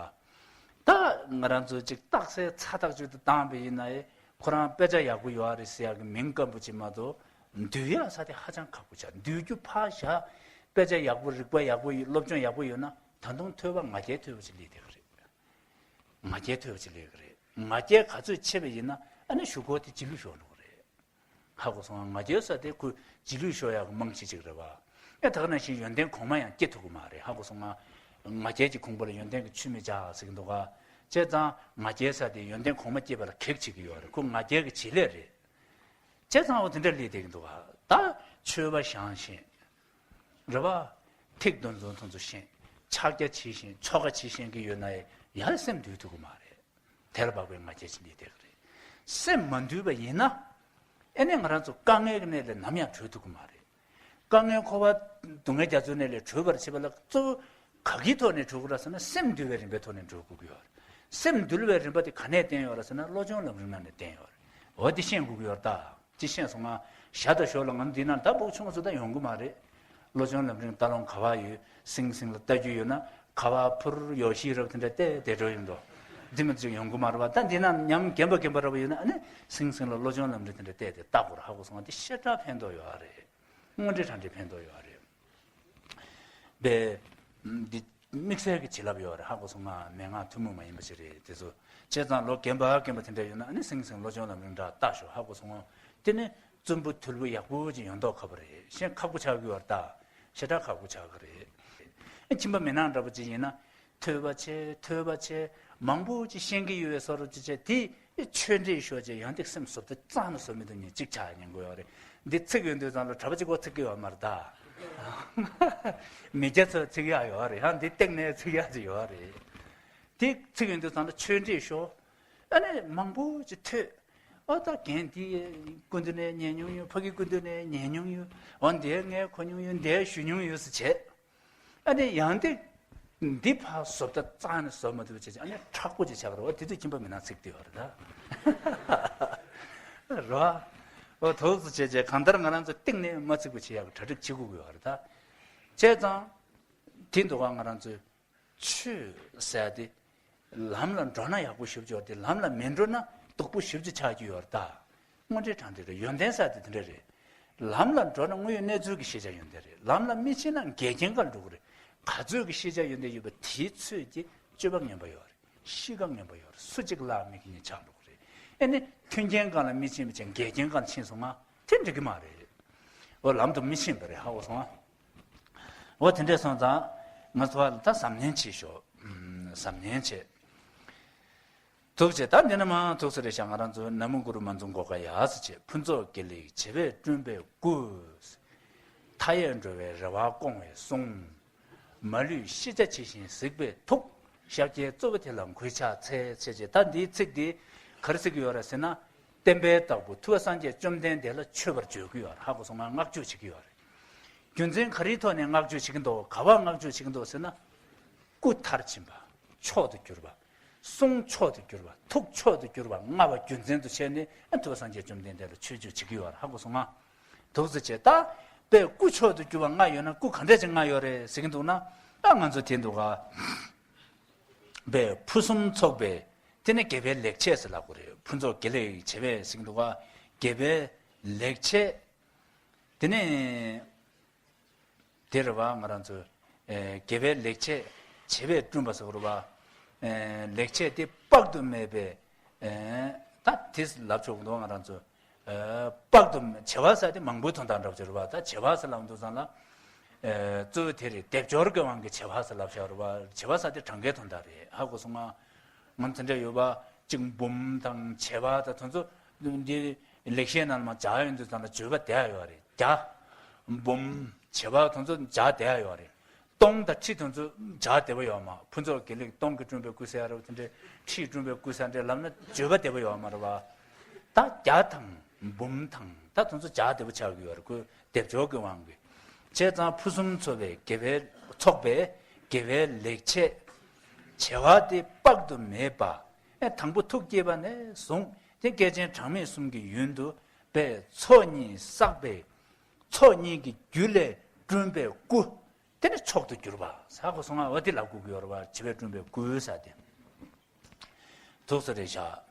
ད་ང་རང་ཚོ་ཅིག་རྟགས་གསལ་ཚ་ཐག་ཆོད་དུ་བཏང་པ་ཡིན་ན་ཨེ་ཁོ་རང་དཔེ་ཆ་ཡག་པོ་ཡོད་རེད་ཟེར་ཡག་གི་མིང་སྐམ་པོ་ཅིག་མ་གཏོགས་འདུལ་ཡག་ས་དེ་ཧ་ཅང་ཁག་པོ་ཆགས། འདུལ་རྒྱུ་ཕར་བཞག་དཔེ་ཆ་ཡག་པོ་རིག་པ་ཡག་པོ་ཡོད། སློབ་སྦྱོང་ཡག་པོ་ཡོད་ན་ད་དུང་ཐོས་པ་ང་རྒྱལ་ཐོས་པ་ཅིག་སླེབས་བསྡད་ཀྱི་རེད། ང་རྒྱལ་ཐོས་པ་ཅིག་སླེབས་ཀྱི་རེད། ང་རྒྱལ་ག་ཚོད་ཆེ་བ་ཡིན་ན་ཨ་ནི་གཞུག་གུ་དེ་རྗེས་ལུས་ཤོར་འགྲོ་གི་རེད། ཧ་གོ་སོང་ང་། ང་རྒྱལ་ས་དེ་ཁོ་རྗེས་ལུས་ཤོར་ཡག་གི་རྨང་གཞི་ཅིག་རེད་བ། ཨེ་ད་ག་ནང་བཞིན་ཡོན་ཏན་གོང་མ་ཡང་སྐྱེ་ཐུབ་ཀྱི་མ་རེད། ཧ་གོ་སོང་ང་། ང་རྒྱལ་གྱི་ཁུང་བུ་ལ་ཡོན་ཏན་གྱི་ཆུ་མི་འཇགས་ཟེར་གྱི་འདུག་ག་བྱས་ཙང་ང་རྒྱལ་ས་དེ་ཡོན་ཏན་གོང་མ་སྐྱེས་པ་ལ་གེགས་བྱེད་ཀྱི་ཡོད་རེད། ཁོ་ང་རྒྱལ་གྱི་བྱེད་ལས་རེད། བྱས་ཙང་འོ་དེ་འདྲ་སླེབས་བསྡད་ཀྱི་འདུག་ག་ད་ཆོས་པ་བཞེངས་ཤིང་རེད་བ། ཐིག་འདོན་ཚུལ་དེ་ཚོ་ཤེས། ཕྱག་རྒྱ་བྱེད་ཤེས། ཆོ་ག་བྱེད་ཤེས་ཀྱི་ཡོད་ན་ཡང་སེམས་འདུལ་ཐུབ་ཀྱི་མ་རེད། དེ་ལ་བབ་པའི་ང་རྒྱལ་ཅིག་སླེབས་བསྡད་ཀྱི་རེད། སེམས་མ་འདུལ་བ་ཡིན་ན་ཨེ་ནས་ང་རང་ཚོ་དཀའ་ངལ་གྱི་གནས་ལས་ནམ་ཡང་གྲོལ་ཐུབ་ཀྱི་མ་རེད། དཀའ་ངལ་འཁོར་བ་སྡུག་བསྔལ་རྒྱ་མཚོའི་གནས་ལས་གྲོལ་བར་བྱེད་པ་ལ་གཙོ་བོ་ག་གི་ཐོག་ནས་གྲོལ་དགོས་རེད་ཟེར་ན་སེམས་འདུལ་བའི་རིམ་པའི་ཐོག་ནས་གྲོལ་དགོས་ཀྱི་ཡོད་རེད། སེམས་འདུལ་བའི་རིམ་པ་དེ་ག་ནས་བསྟན་ཡོད་རེད་ཟེར་ན་བློ་སྦྱོང་ལམ་རིམ་ནང་ནས་བསྟན་ཡོད་རེད། འོ་དེ་ཤེས་དགོས་ཀྱི་ཡོད་རེད་ད། ཅི་ཤེས་སོང་ང་། ཞྭ་དང་ཞོ་ལ་ང་འདི་ན་ད་སྦུག་ཆུང་ངུ་ཚོ་ད་ཡོང་གི་མ་རེད། བློ་སྦྱོང་ལམ་རིམ་ལྟ་ལོང་ག་བ་ཡོད། སིང་སིང་ལ་ལྟ་རྒྱུ་ཡོད་ན་ག་བ་ཕུར་ཡོ་ཤི་རབ་དེ་འདྲ་བལྟས་བསྡད་འགྲོ་ཡོང་འགྲོ། འདི་མི་ཚོ་ཡོང་གི་མ་རེད་བ། ད་འདི་ན་ཉམས་རྒན་པ་རྒན་པ་རབ་ཡོད་ན་ཨ་ནི་སིང་སིང་ལ་བློ་སྦྱོང་ལམ་རིམ་དེ་འདྲ་བལྟས་ཏེ་ལྟ་དགོས་རེད། ཧ་གོ་སོང་ང་། འདི་ཤ་སྟག་ཕན་ཐོགས་ཡོད་རེད། དངོས་འབྲེལ་དྲང་འབྲེལ་ཕན་ཐོགས་ཡོད་རེད། པས། འདི་དམིགས་བསལ་གྱི་བྱིན་རླབས་ཡོད་རེད། ཧ་གོ་སོང་ང་། མན་ངག་ཐུན་མོང་མ་ཡིན་པ་ཞིག་རེད་དེ་ཚོ། བྱས་ཙང་ལོ་རྒན་པ་རྒན་པ་དེ་འདྲ་ཡོད་ན་ཨ་ནི་སིང་སིང་བློ་སྦྱོང་ལམ་རིམ་འདྲ་ལྟ་ཤོག་ཧ་གོ་སོང་ངོ་། དེ་ནི་བཙུན་པོ་དུལ་པོ་ཡག་པོ་ཅིག་ཡོང་མདོག་ཁ་པོ་རེད། གཞན་ཁག་པོ་ཆགས་ཀྱི་ཡོད་རེད་ད། ཞེ་དྲག་ཁག་པོ་ཆགས་ཀྱི་རེད། ཨ་ཁྱིམ་པ་མི་ནག་འདྲ་པོ་ཅིག་ཡིན་ན། ཐོས་པ་བྱས་ཐོས་པ་བྱས་མང་པོ་ཅིག་ཤེས་ཀྱི་ཡོད་པའི་བཟོ་འདྲ་ཅིག་བྱས་དེ་ཆོས་འདྲེས་ཤོར་བྱས་ཡང་ཏིག་སེམས་བཟོ་ལྟ་རྩ་ནས་བཟོ་མི་ཐུབ་མཁན་ཅིག་ཆགས་ཉན་གྱི་ཡོད་རེད། འདི་ཚིག་ཡོང་དུས་ཙམ་ལ་གྲྭ་པ་གཅིག་པོ་ཚིག་གི་ཡོད་མ་རེད་ད། མི་སྐྱ་ཚོ་ཚིག་ཡག་ཡོད་རེད། ཡང་འདི་སྟེང་ནས་ཚིག་ཡག་ཅིག་ཡོད་རེད། དེ་ཚིག་ཡོང་དུས་ཙམ་ལ་ཆོས་འདྲེས་ཤོར། ཨ་ནི་མང་པོ་ཅིག་ཐོས། ཨོ་ད་རྒན་དེ་སྐུ་མདུན་ནས་ཉན་མྱོང་ཡོད། ཕ་གི་སྐུ་མདུན་ནས་ཉན་མྱོང་ཡོད། འོ་འདི་ངས་གོ་མྱོང་ཡོད། འདི་ཞུ་མྱོང་ཡོད་ཟེར་བྱས། ཨ་ནི་ཡང་དེ་འདི་ཕར་བཟོ་ལྟ་རྩ་ནས་བཟོ་མ་ཐུབ་བྱས་བྱས་ཨ་ནི་མཁྲེགས་པོ་ཅིག་ཆགས་རེད། འོ་དེ་དུས་ཁྱིམ་པ་མི་ནག་ཚིག་བསྡད་ཡོད་རེད་ད། རེད་བ། འོ་དོགས་སུ་བྱས་བྱས་གང་ལྟར་ང་རང་ཚོ་གཏིང་ནས་མ་ཚིག་པ་བྱེད་ཡག་གི་གྲ་སྒྲིག་བྱེད་དགོས་ཀྱི་ཡོད་རེད་ད། བྱས་ཙང་དེ་འདུག་ག་ང་རང་ཚོའི་ཆོས་ཟེར་དེ་ལམ་ལ་འགྲོ་ན་ཡག་པོ་ཞེ་པོ་ཅིག་ཡོད་དེ་ལམ་ལ་མི་འགྲོ་ན་སྡུག་པོ་ཞེ་པོ་ཅིག་ཆགས་ཀྱི་ཡོད་རེད་ད། དངོས་འབྲེལ་དྲང་འབྲེལ་རེད། ཡོན་ཏན་ཟེར་དེ་དེ་འདྲ་རེད། ལམ་ལ་འགྲོ་ན་དངོས་ཡོད་གནས་ཚུལ་གྱི་ཤེས་བྱ་ཡོན་ཏན་རེད། ལམ་ལ་མི་ཕྱིན་ན་འགལ་རྐྱེན་སྒང་འགྲོ་གི་རེད། ག་ཚོད་ཀྱི་ཤེས་བྱ་ཡོན་ཏན་ཡོད་པ་དེའི་ཚོད་ཀྱིས་སྤྱོད་པ་ངན་པ་ཡོད་རེད། གཤིས་ཀ་ངན་པ་ཡོད་རེད། སུ་གཅིག་ལ་མིག་གཉིས་ཆགས་འགྲོ་གི་རེད། ཨེ་ནི་མཐུན་རྐྱེན་སྒང་ལ་མི་ཕྱིན་པ་བྱས་འགལ་རྐྱེན་སྒང་ལ་ཕྱིན་སོང་ང་དེ་འགྲིག་གི་མ་རེད། འོ་ལམ་དུ་མི་ཕྱིན་པ་རེད། ཧ་གོ་སོང་ང་། འོ་དེ་འདྲས་སོང་ཙང་ང་ཚོ་ལ་ད་གཟབ་ནན་བྱེད་ཤོག་གཟབ་ནན་བྱེད། ཐུགས་རྗེ་ཆེ། ད་འདི་ན་མ་ཐུགས་སུ་རེ་ཤ་ང་རང་ཚོ་ན་མོ་གུ་རུ་མ་འཛུམ་གོ་ཀ་ཡ་སི་ཆེ་ཕུན་ཚོགས་དགེ་ལེགས་བྱེ་བས་བསྐྲུན་པའི་སྐུ། མཐའ་ཡས་འགྲོ་བའི་རེ་བ་སྐོང་བའི་གསུང་། མ་ལུས་ཤེས་བྱ་ཇི་བཞིན་གཟིགས་པའི་ཐུགས། ཤཱཀྱའི་གཙོ་བོ་དེ་ལ་གུས་ཕྱག་འཚལ་ཟེར་བྱས། ད་འདིའི་ཚིག་འདི་ག་རེ་ཟེར་གྱི་ཡོད་རེད་ཟེར་ན། བསྟན་པའི་བདག་པོ་ཐུབ་པ་སངས་རྒྱས་བཅོམ་ལྡན་འདས་ལ་མཆོད་པར་བརྗོད་ཀྱི་ཡོད་རེད། ཧ་གོ་སོང་ང་། བསྔགས་བརྗོད་བྱེད་ཀྱི་ཡོད་རེད། རྒྱུ་མཚན་ག་རེའི་ཐོག་ནས་བསྔགས་བརྗོད་བྱེད་ཀྱི་འདུག་ག་པར་བསྔགས་བརྗོད་བྱེད་ཀྱི་འདུག་ཟེར་ན། སྐུ་མཐར་ཕྱིན་པ། མཆོག་ཏུ་གྱུར་པ། གསུང་མཆོག་ཏུ་གྱུར་པ། ཐུགས་མཆོག་ཏུ་གྱུར་པ་བསྔགས་པ་རྒྱུ་མཚན་དུ་བྱས་ནས་ཨ་ཐུབ་པ་སངས་རྒྱས་བཅོམ་ལྡན་འདས་ལ་མཆོད་བརྗོད་བྱེད་ཀྱི་ཡོད་རེད། ཧ་གོ་སོང་ང་། ཐུགས་རྗེ་ཆེ། ད་དཔེ་སྐུ་མཆོག་ཏུ་གྱུར་པ་ལྔ་ཡོད་ན་སྐུ་ག་འདྲ་ཅིག་ལྔ་ཡོད་རེད་ཟེར་གྱི་འདུག་ན། ད་ང་ཚོ་དེ་འདུག་ག་དཔེ་ཕུན་སུམ་ཚོགས་པའི་དེ་ནི་དགེ་བའི་ལེགས་བྱས་ཟེར་ལབ་དགོས་རེད། ཕུན་ཚོགས་དགེ་ལེགས་བྱེ་བས་ཟེར་གྱི་འདུག་ག་དགེ་བའི་ལེགས་བྱས། དེ་ནས་དེ་རེད་བ། ང་རང་ཚོ་ཨེ་དགེ་བའི་ལེགས་བྱས་བྱེ་བས་བསྐྲུན་པ་ཟེར་བ་རེད་བ། ཨེ་ལེགས་བྱས་དེ་དཔག་ཏུ་མེད་པའི་ཨེ་ད་དེ་ལབ་ཆོག་གི་འདུག་ང་རང་ཚོ་ཨེ་དཔག་ཏུ་མེད་བྱེ་བ་ཟེར་དེ་མང་པོའི་དོན་དག་འདྲ་པོ་ཅིག་རེད་བ། ད་བྱེ་བ་ཟེར་ལབ་འདུག་ཙང་ལ་ཨེ་གཙོ་བོ་དེ་རེད། སྡེབ་སྦྱོར་གྱི་དབང་གིས་བྱེ་བ་ཟེར་ལབ་བཞག་རེད་བ། བྱེ་བ་ཟེར་དེ་གྲངས་ཀའི་དོན་དག་རེད། ཧ་གོ་སོང་ང་། ང་ཚོ་འདྲ་ཡོད་པ་གཅིག་འབུམ་དང་བྱེ་བ་དང་དེ་ཚོ་འདི་ལེགས་བཤད་ནང་ལ་མ་སྦྱར་ཡོང་དུས་ཙམ་ལ་བརྗོད་པ་དེ་ཡོད་རེད། བརྒྱ། འབུམ། བྱེད་པ་དེ་ཚོ་བྱ་བདེ་ཡ་ཡོད་རེད། སྟོང་དང་ཁྲི་དེ་ཚོ་བྱ་བདེ་བ་ཡོད་མ། ཕུན་ཚོགས་དགེ་ལེགས་སྟོང་གིས་བསྐྲུན་པའི་སྐུ་ཟེར་ཡ་རེད་བ། དེ་འདྲའི་ཁྲིས་བསྐྲུན་པའི་སྐུ་ཟེར་འདྲའི་ལབ་ན་བརྗོད་པ་བདེ་བ་ཡོད་མ་རེད་བ། ད་བརྒྱ་དང་འབུམ་དང་ད་དེ་ཚོ་བྱ་བདེ་བ་ཆགས་ཀྱི་ཡོད་རེད། ཁོའི་སྡེབ་སྦྱོར་གྱི་དབང་གིས། བྱས་ཙང་ཕུན་སུམ་ཚོགས་པའི་དགེ་བའི་ཚོགས་པའི་དགེ་བའི་ལེགས་བྱས་བྱེ་བ་དེ་དཔག་ཏུ་མེད་པ། ཨེ་དང་པོ་ཐུགས་བསྐྱེད་པ་ནས་བཟུང་སྟེ་བསྐལ་ཆེན་གྲངས་མེད་གསུམ་གྱི་ཡུན་དུ་པའི་ཚོགས་གཉིས་བསགས་པའི་ཚོགས་གཉིས་ཀྱི་རྒྱུ་ལས་བསྐྲུན་པའི་སྐུ། དེ་ནི་མཆོག་ཏུ་གྱུར་པ་ཟེར་གོ་སོང་ང་། འོ་དེ་ལབ་དགོས་ཀྱི་ཡོད་རེད་བ། བྱེད་པས་བསྐྲུན་པའི་སྐུ་ཟེར་དེ། ཐུགས་སུ་རེ་བཞག་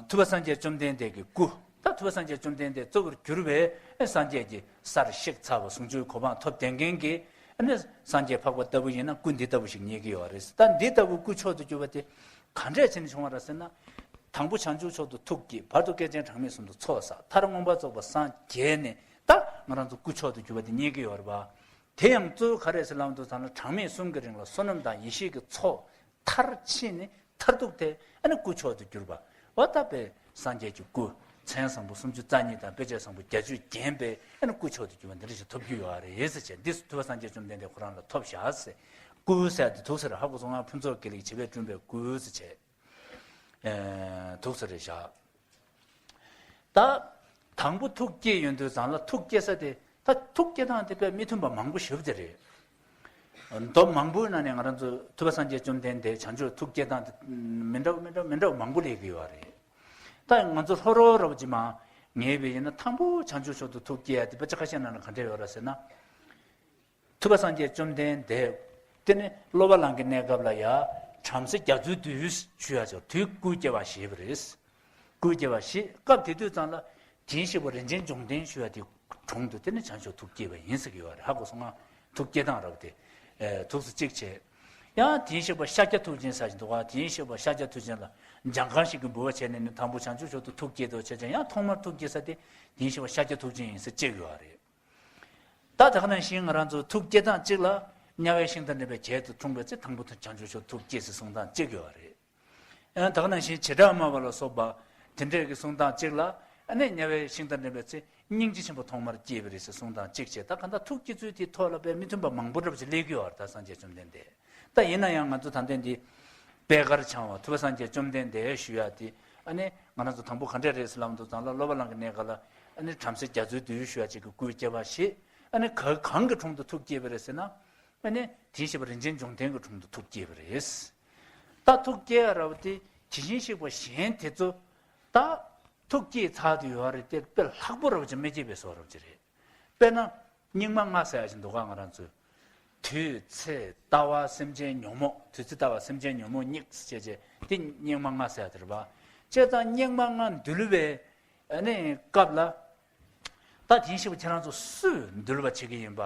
ཐུབ་པ་སངས་རྒྱས་བཅོམ་ལྡན་འདས་ཀྱི་སྐུ། ད་ཐུབ་པ་སངས་རྒྱས་བཅོམ་ལྡན་འདས་གཙོ་བོར་གྱུར་པའི་སངས་རྒྱས་ཀྱི་སར་གཤེགས་ཚར་བ་ཟུང་འཇུག་གོ་འཕང་ཐོབ་བསྡད་མཁན་གྱི་ནི་སངས་རྒྱས་འཕགས་པ་ལྟ་བུ་ཡིན་ན་སྐུ་འདི་ལྟ་བུ་ཞིག་རྙེད་ཀྱི་ཡོད་རེད། ད་འདི་ལྟ་བུ་སྐུ་མཆོག་ཏུ་གྱུར་པ་དེ་ག་འདྲས་བྱས་ནས་བྱུང་བ་རེད་ཟེར་ན། དང་པོ་བྱང་ཆུབ་མཆོག་ཏུ་ཐུགས་བསྐྱེད། བར་དུ་བསྐལ་ཆེན་གྲངས་མེད་གསུམ་དུ་ཚོགས་བསགས། མཐར་མངོན་པར་རྫོགས་པར་སངས་རྒྱས་ནས་ད་ང་རང་ཚོ་སྐུ་མཆོག་ཏུ་གྱུར་པ་དེ་རྙེད་ཀྱི་ཡོད་རེད་པ། དེ་ཡང་གཙོ་བོ་ག་རེ་ཟེར་ལབ་དུས་ཙམ་ལ་གྲངས་མེད་གསུམ་གྱི་རིང་ལ་བསོད་ནམས་དང་ཡེ་ཤེས་ཀྱི་ཚོགས་མཐར་ཕྱིན་ནས་མཐར་ཐུག་དེ་ཨ་ནི་སྐུ་མཆོག་ཏུ་གྱུར་པ། འོ་ད་པའི་སངས་རྒྱས་ཀྱི་སྐུ། མཚན་བཟང་པོ་སུམ་ཅུ་རྩ་གཉིས་དང་དཔེ་བྱད་བཟང་པོ་བརྒྱད་ཅུས་བརྒྱན་པའི་ཨ་ནི་སྐུ་མཆོག་ཏུ་གྱུར་པ་འདི་འདྲ་ཞིག་ཐོབ་རྒྱུ་ཡོད་རེད་ཟེར་བྱས། འདི་ཐུབ་པ་སངས་རྒྱས་བཅོམ་ལྡན་འདས་ཁོ་རང་ལ་ཐོབ་བཞག་ཟེར། སྐུ་ཟེར་དེ་ཐུགས་སུ་རེ་ཧ་གོ་སོང་ང་། ཕུན་ཚོགས་དགེ་ལེགས་བྱེད་པས་བསྐྲུན་པའི་སྐུ་ཟེར་བྱས། ཨེ། ཐུགས་སུ་རེ་བཞག་ད་དང་པོ་ཐུགས་བསྐྱེད་ཡོང་དུས་ཙམ་ལ་ཐུགས་བསྐྱེད་ས་དེ། ད་ཐུགས་བསྐྱེད་སྟངས་དེ་དཔེ་མི་མཐུན་པ་མང་པོ་ཞེ་པོ་ཅིག་རེད། མདོ་མང་པོའི་ནང་ནས་ང་རང་ཚོ་ཐུབ་པ་སངས་རྒྱས་བཅོམ་ལྡན་འདས་བྱང་ཆུབ་ཐུགས་བསྐྱེད་སྟངས་དེ་མི་འདྲ་བ་མི་འདྲ་བ་མི་འདྲ་བ་མང་པོ་སླེབས་ཀྱི་ཡོད་རེད། ད་ང་ཚོ་ལྷོ་རོང་རོབ་ཅིག་མ་ངེས་པ་ཡིན་ན་དང་པོ་བྱང་ཆུབ་མཆོག་ཏུ་ཐུགས་བསྐྱེད་ཡ་དེ་དཔེ་ཆ་ཁ་ཤས་ནང་ལ་ག་འདྲ་ཡོད་རེད་ཟེར་ན། ཐུབ་པ་སངས་རྒྱས་བཅོམ་ལྡན་འདས་དེ་ནི་སློབ་པ་ལང་གི་གནས་སྐབས་ལ་ཡ་བྲམ་ཟེ་རྒྱ་མཚོའི་བདུད་ཞུ་ཡ་ཅིག་དུས་སྐུ་སྐྱེ་བ་བཞེས་པ་རེད། སྐུ་སྐྱེ་བ་བཞེས་སྐབས་དེ་དུས་ཙམ་ལ་དེའི་ཞིག་པོ་རིན་ཆེན་འབྱུང་ལྡན་ཞུ་ཡ་དེ་དྲུང་དུ་དེ་ནི་བྱང་ཆུབ་ཐུགས་བསྐྱེད་པ་ཡིན་ཟེར་གྱི་ཡོད་རེད། ཧ་གོ་སོང་ང་། ཐུགས་བསྐྱེད་སྟངས་རབ་དེ། ཨེ། ཐུགས་སུ་གཅིག་བྱས། ཡང་དེའི་ཞིག་པོ་ཤཱཀྱ་ཐུབ་ཆེན་ཟེར་ཞིག་འདུག་ག་དེའི་ཞིག་པོ་ཤཱཀྱ་ཐུབ་ཆེན་ལ་འཇང་ཁང་ཞིག་གི་འབུལ་བ་བྱས་ནས་ནི་དང་པོ་བྱང་ཆུབ་མཆོག་ཏུ་ཐུགས་བསྐྱེད་དོ་བྱས་ཙང་ཡང་ཐོག་མར་ཐུགས་བསྐྱེད་ས་དེ་དེའི་ཞིག་པོ་ཤཱཀྱ་ཐུབ་ཆེན་ཡིན་ཟེར་གཅིག་ཡོད་རེད། ད་དེ་ག་ནང་བཞིན་ང་རང་ཚོ་ཐུགས་བསྐྱེད་སྟངས་གཅིག་ལ་དམྱལ་བའི་ཤིང་རྟ་འདྲེན་པའི་གྱད་དུ་འཁྲུངས་པའི་ཚེ་དང་པོ་དུ་བྱང་ཆུབ་མཆོག་ཐུགས་བསྐྱེད་ཟེར་གསུང་སྟངས་གཅིག་ཡོད་རེད། ཨ་ནི་དེ་ག་ནང་བཞིན་བྱེ་བྲག་སྨྲ་བ་ལ་སོགས་པ་དེ་འདྲས་ཀྱི་གསུང་སྟངས་གཅིག་ལ་ཨ་ནི་དམྱལ་བའི་ཤིང་རྟ་འདྲེན་པའི་ཚེ་སྙིང་རྗེ་ཆེན་པོ་ཐོག་མར་སྐྱེས་པ་རེད་ཟེར་གསུང་སྟངས་གཅིག་བྱས། ད་ག་འདྲ་ཐུགས་བསྐྱེད་ཚུལ་དེའི་ཐོག་ལ་དཔེ་མི་མཐུན་པ་མང་པོ་འདྲ་པོ་ཅིག་སླེབས་ཀྱི་ཡོད་རེད། ད་སངས་རྒྱས་བཅོམ་ལྡན་འདས། ད་ཡིན་ན་ཡང་ང་ཚོ་ད་ལྟ་འདི་པད་དཀར་འཆང་བ་ཐུབ་པ་སངས་རྒྱས་བཅོམ་ལྡན་འདས་ཞུ་ཡ་དེ་ཨ་ནི་ང་རང་ཚོ་དང་པོ་ག་འདྲས་རེད་ཟེར་ལབ་དུས་ཙམ་ལ་སློབ་པ་ལང་གི་གནས་སྐབས་ལ་ཨ་ནི་བྲམ་ཟེ་རྒྱ་མཚོའི་བདུད་ཞུ་ཡ་ཅིག་གི་སྐུའི་སྐྱེ་བ་བཞེས། ཨ་ནི་ག་གང་གི་དྲུང་དུ་ཐུགས་བསྐྱེད་པ་རེད་ཟེར་ན། ཨ་ནི་དེའི་ཞིག་པོ་རིན་ཆེན་འབྱུང་ལྡན་གྱི་དྲུང་དུ་ཐུགས་བསྐྱེད་པ་རེད། ད་ཐུགས་བསྐྱེད་ཡ་རབ་དེ་དེ་བཞིན་གཤེགས་པ་གཞན་དེ་ཚོ་ད་ཐུགས་བསྐྱེད་ཚར་དུ་ཡོད་རེད་དེ་དཔེ་ལྷག་པོ་རབ་ཅིག་མི་བསྐྱེད་པའི་བཟོ་རབ་ཅིག་རེད། དཔེར་ན། སྙིགས་མ་ལྔ་ཟེར་ཡ་ཞིག་འདུག་ག་ང་རང་ཚོས། དུས་ཚེ་ལྟ་བ་སེམས་ཅན་ཉོན་མོངས། དུས་ཚེ་ལྟ་བ་སེམས་ཅན་ཉོན་མོངས་གཉིས་ཟེར་བྱས་དེ་སྙིགས་མ་ལྔ་ཟེར་ཡ་དེ་རེད་པ། བྱས་ཙང་སྙིགས་མ་ལྔ་འདུལ་བའི་ཨ་ནི་སྐབས་ལ། ད་དེའི་ཞིག་པོ་ཁྱེད་རང་ཚོ་སུས་འདུལ་བ་བྱེད་ཀྱི་ཡིན་པ།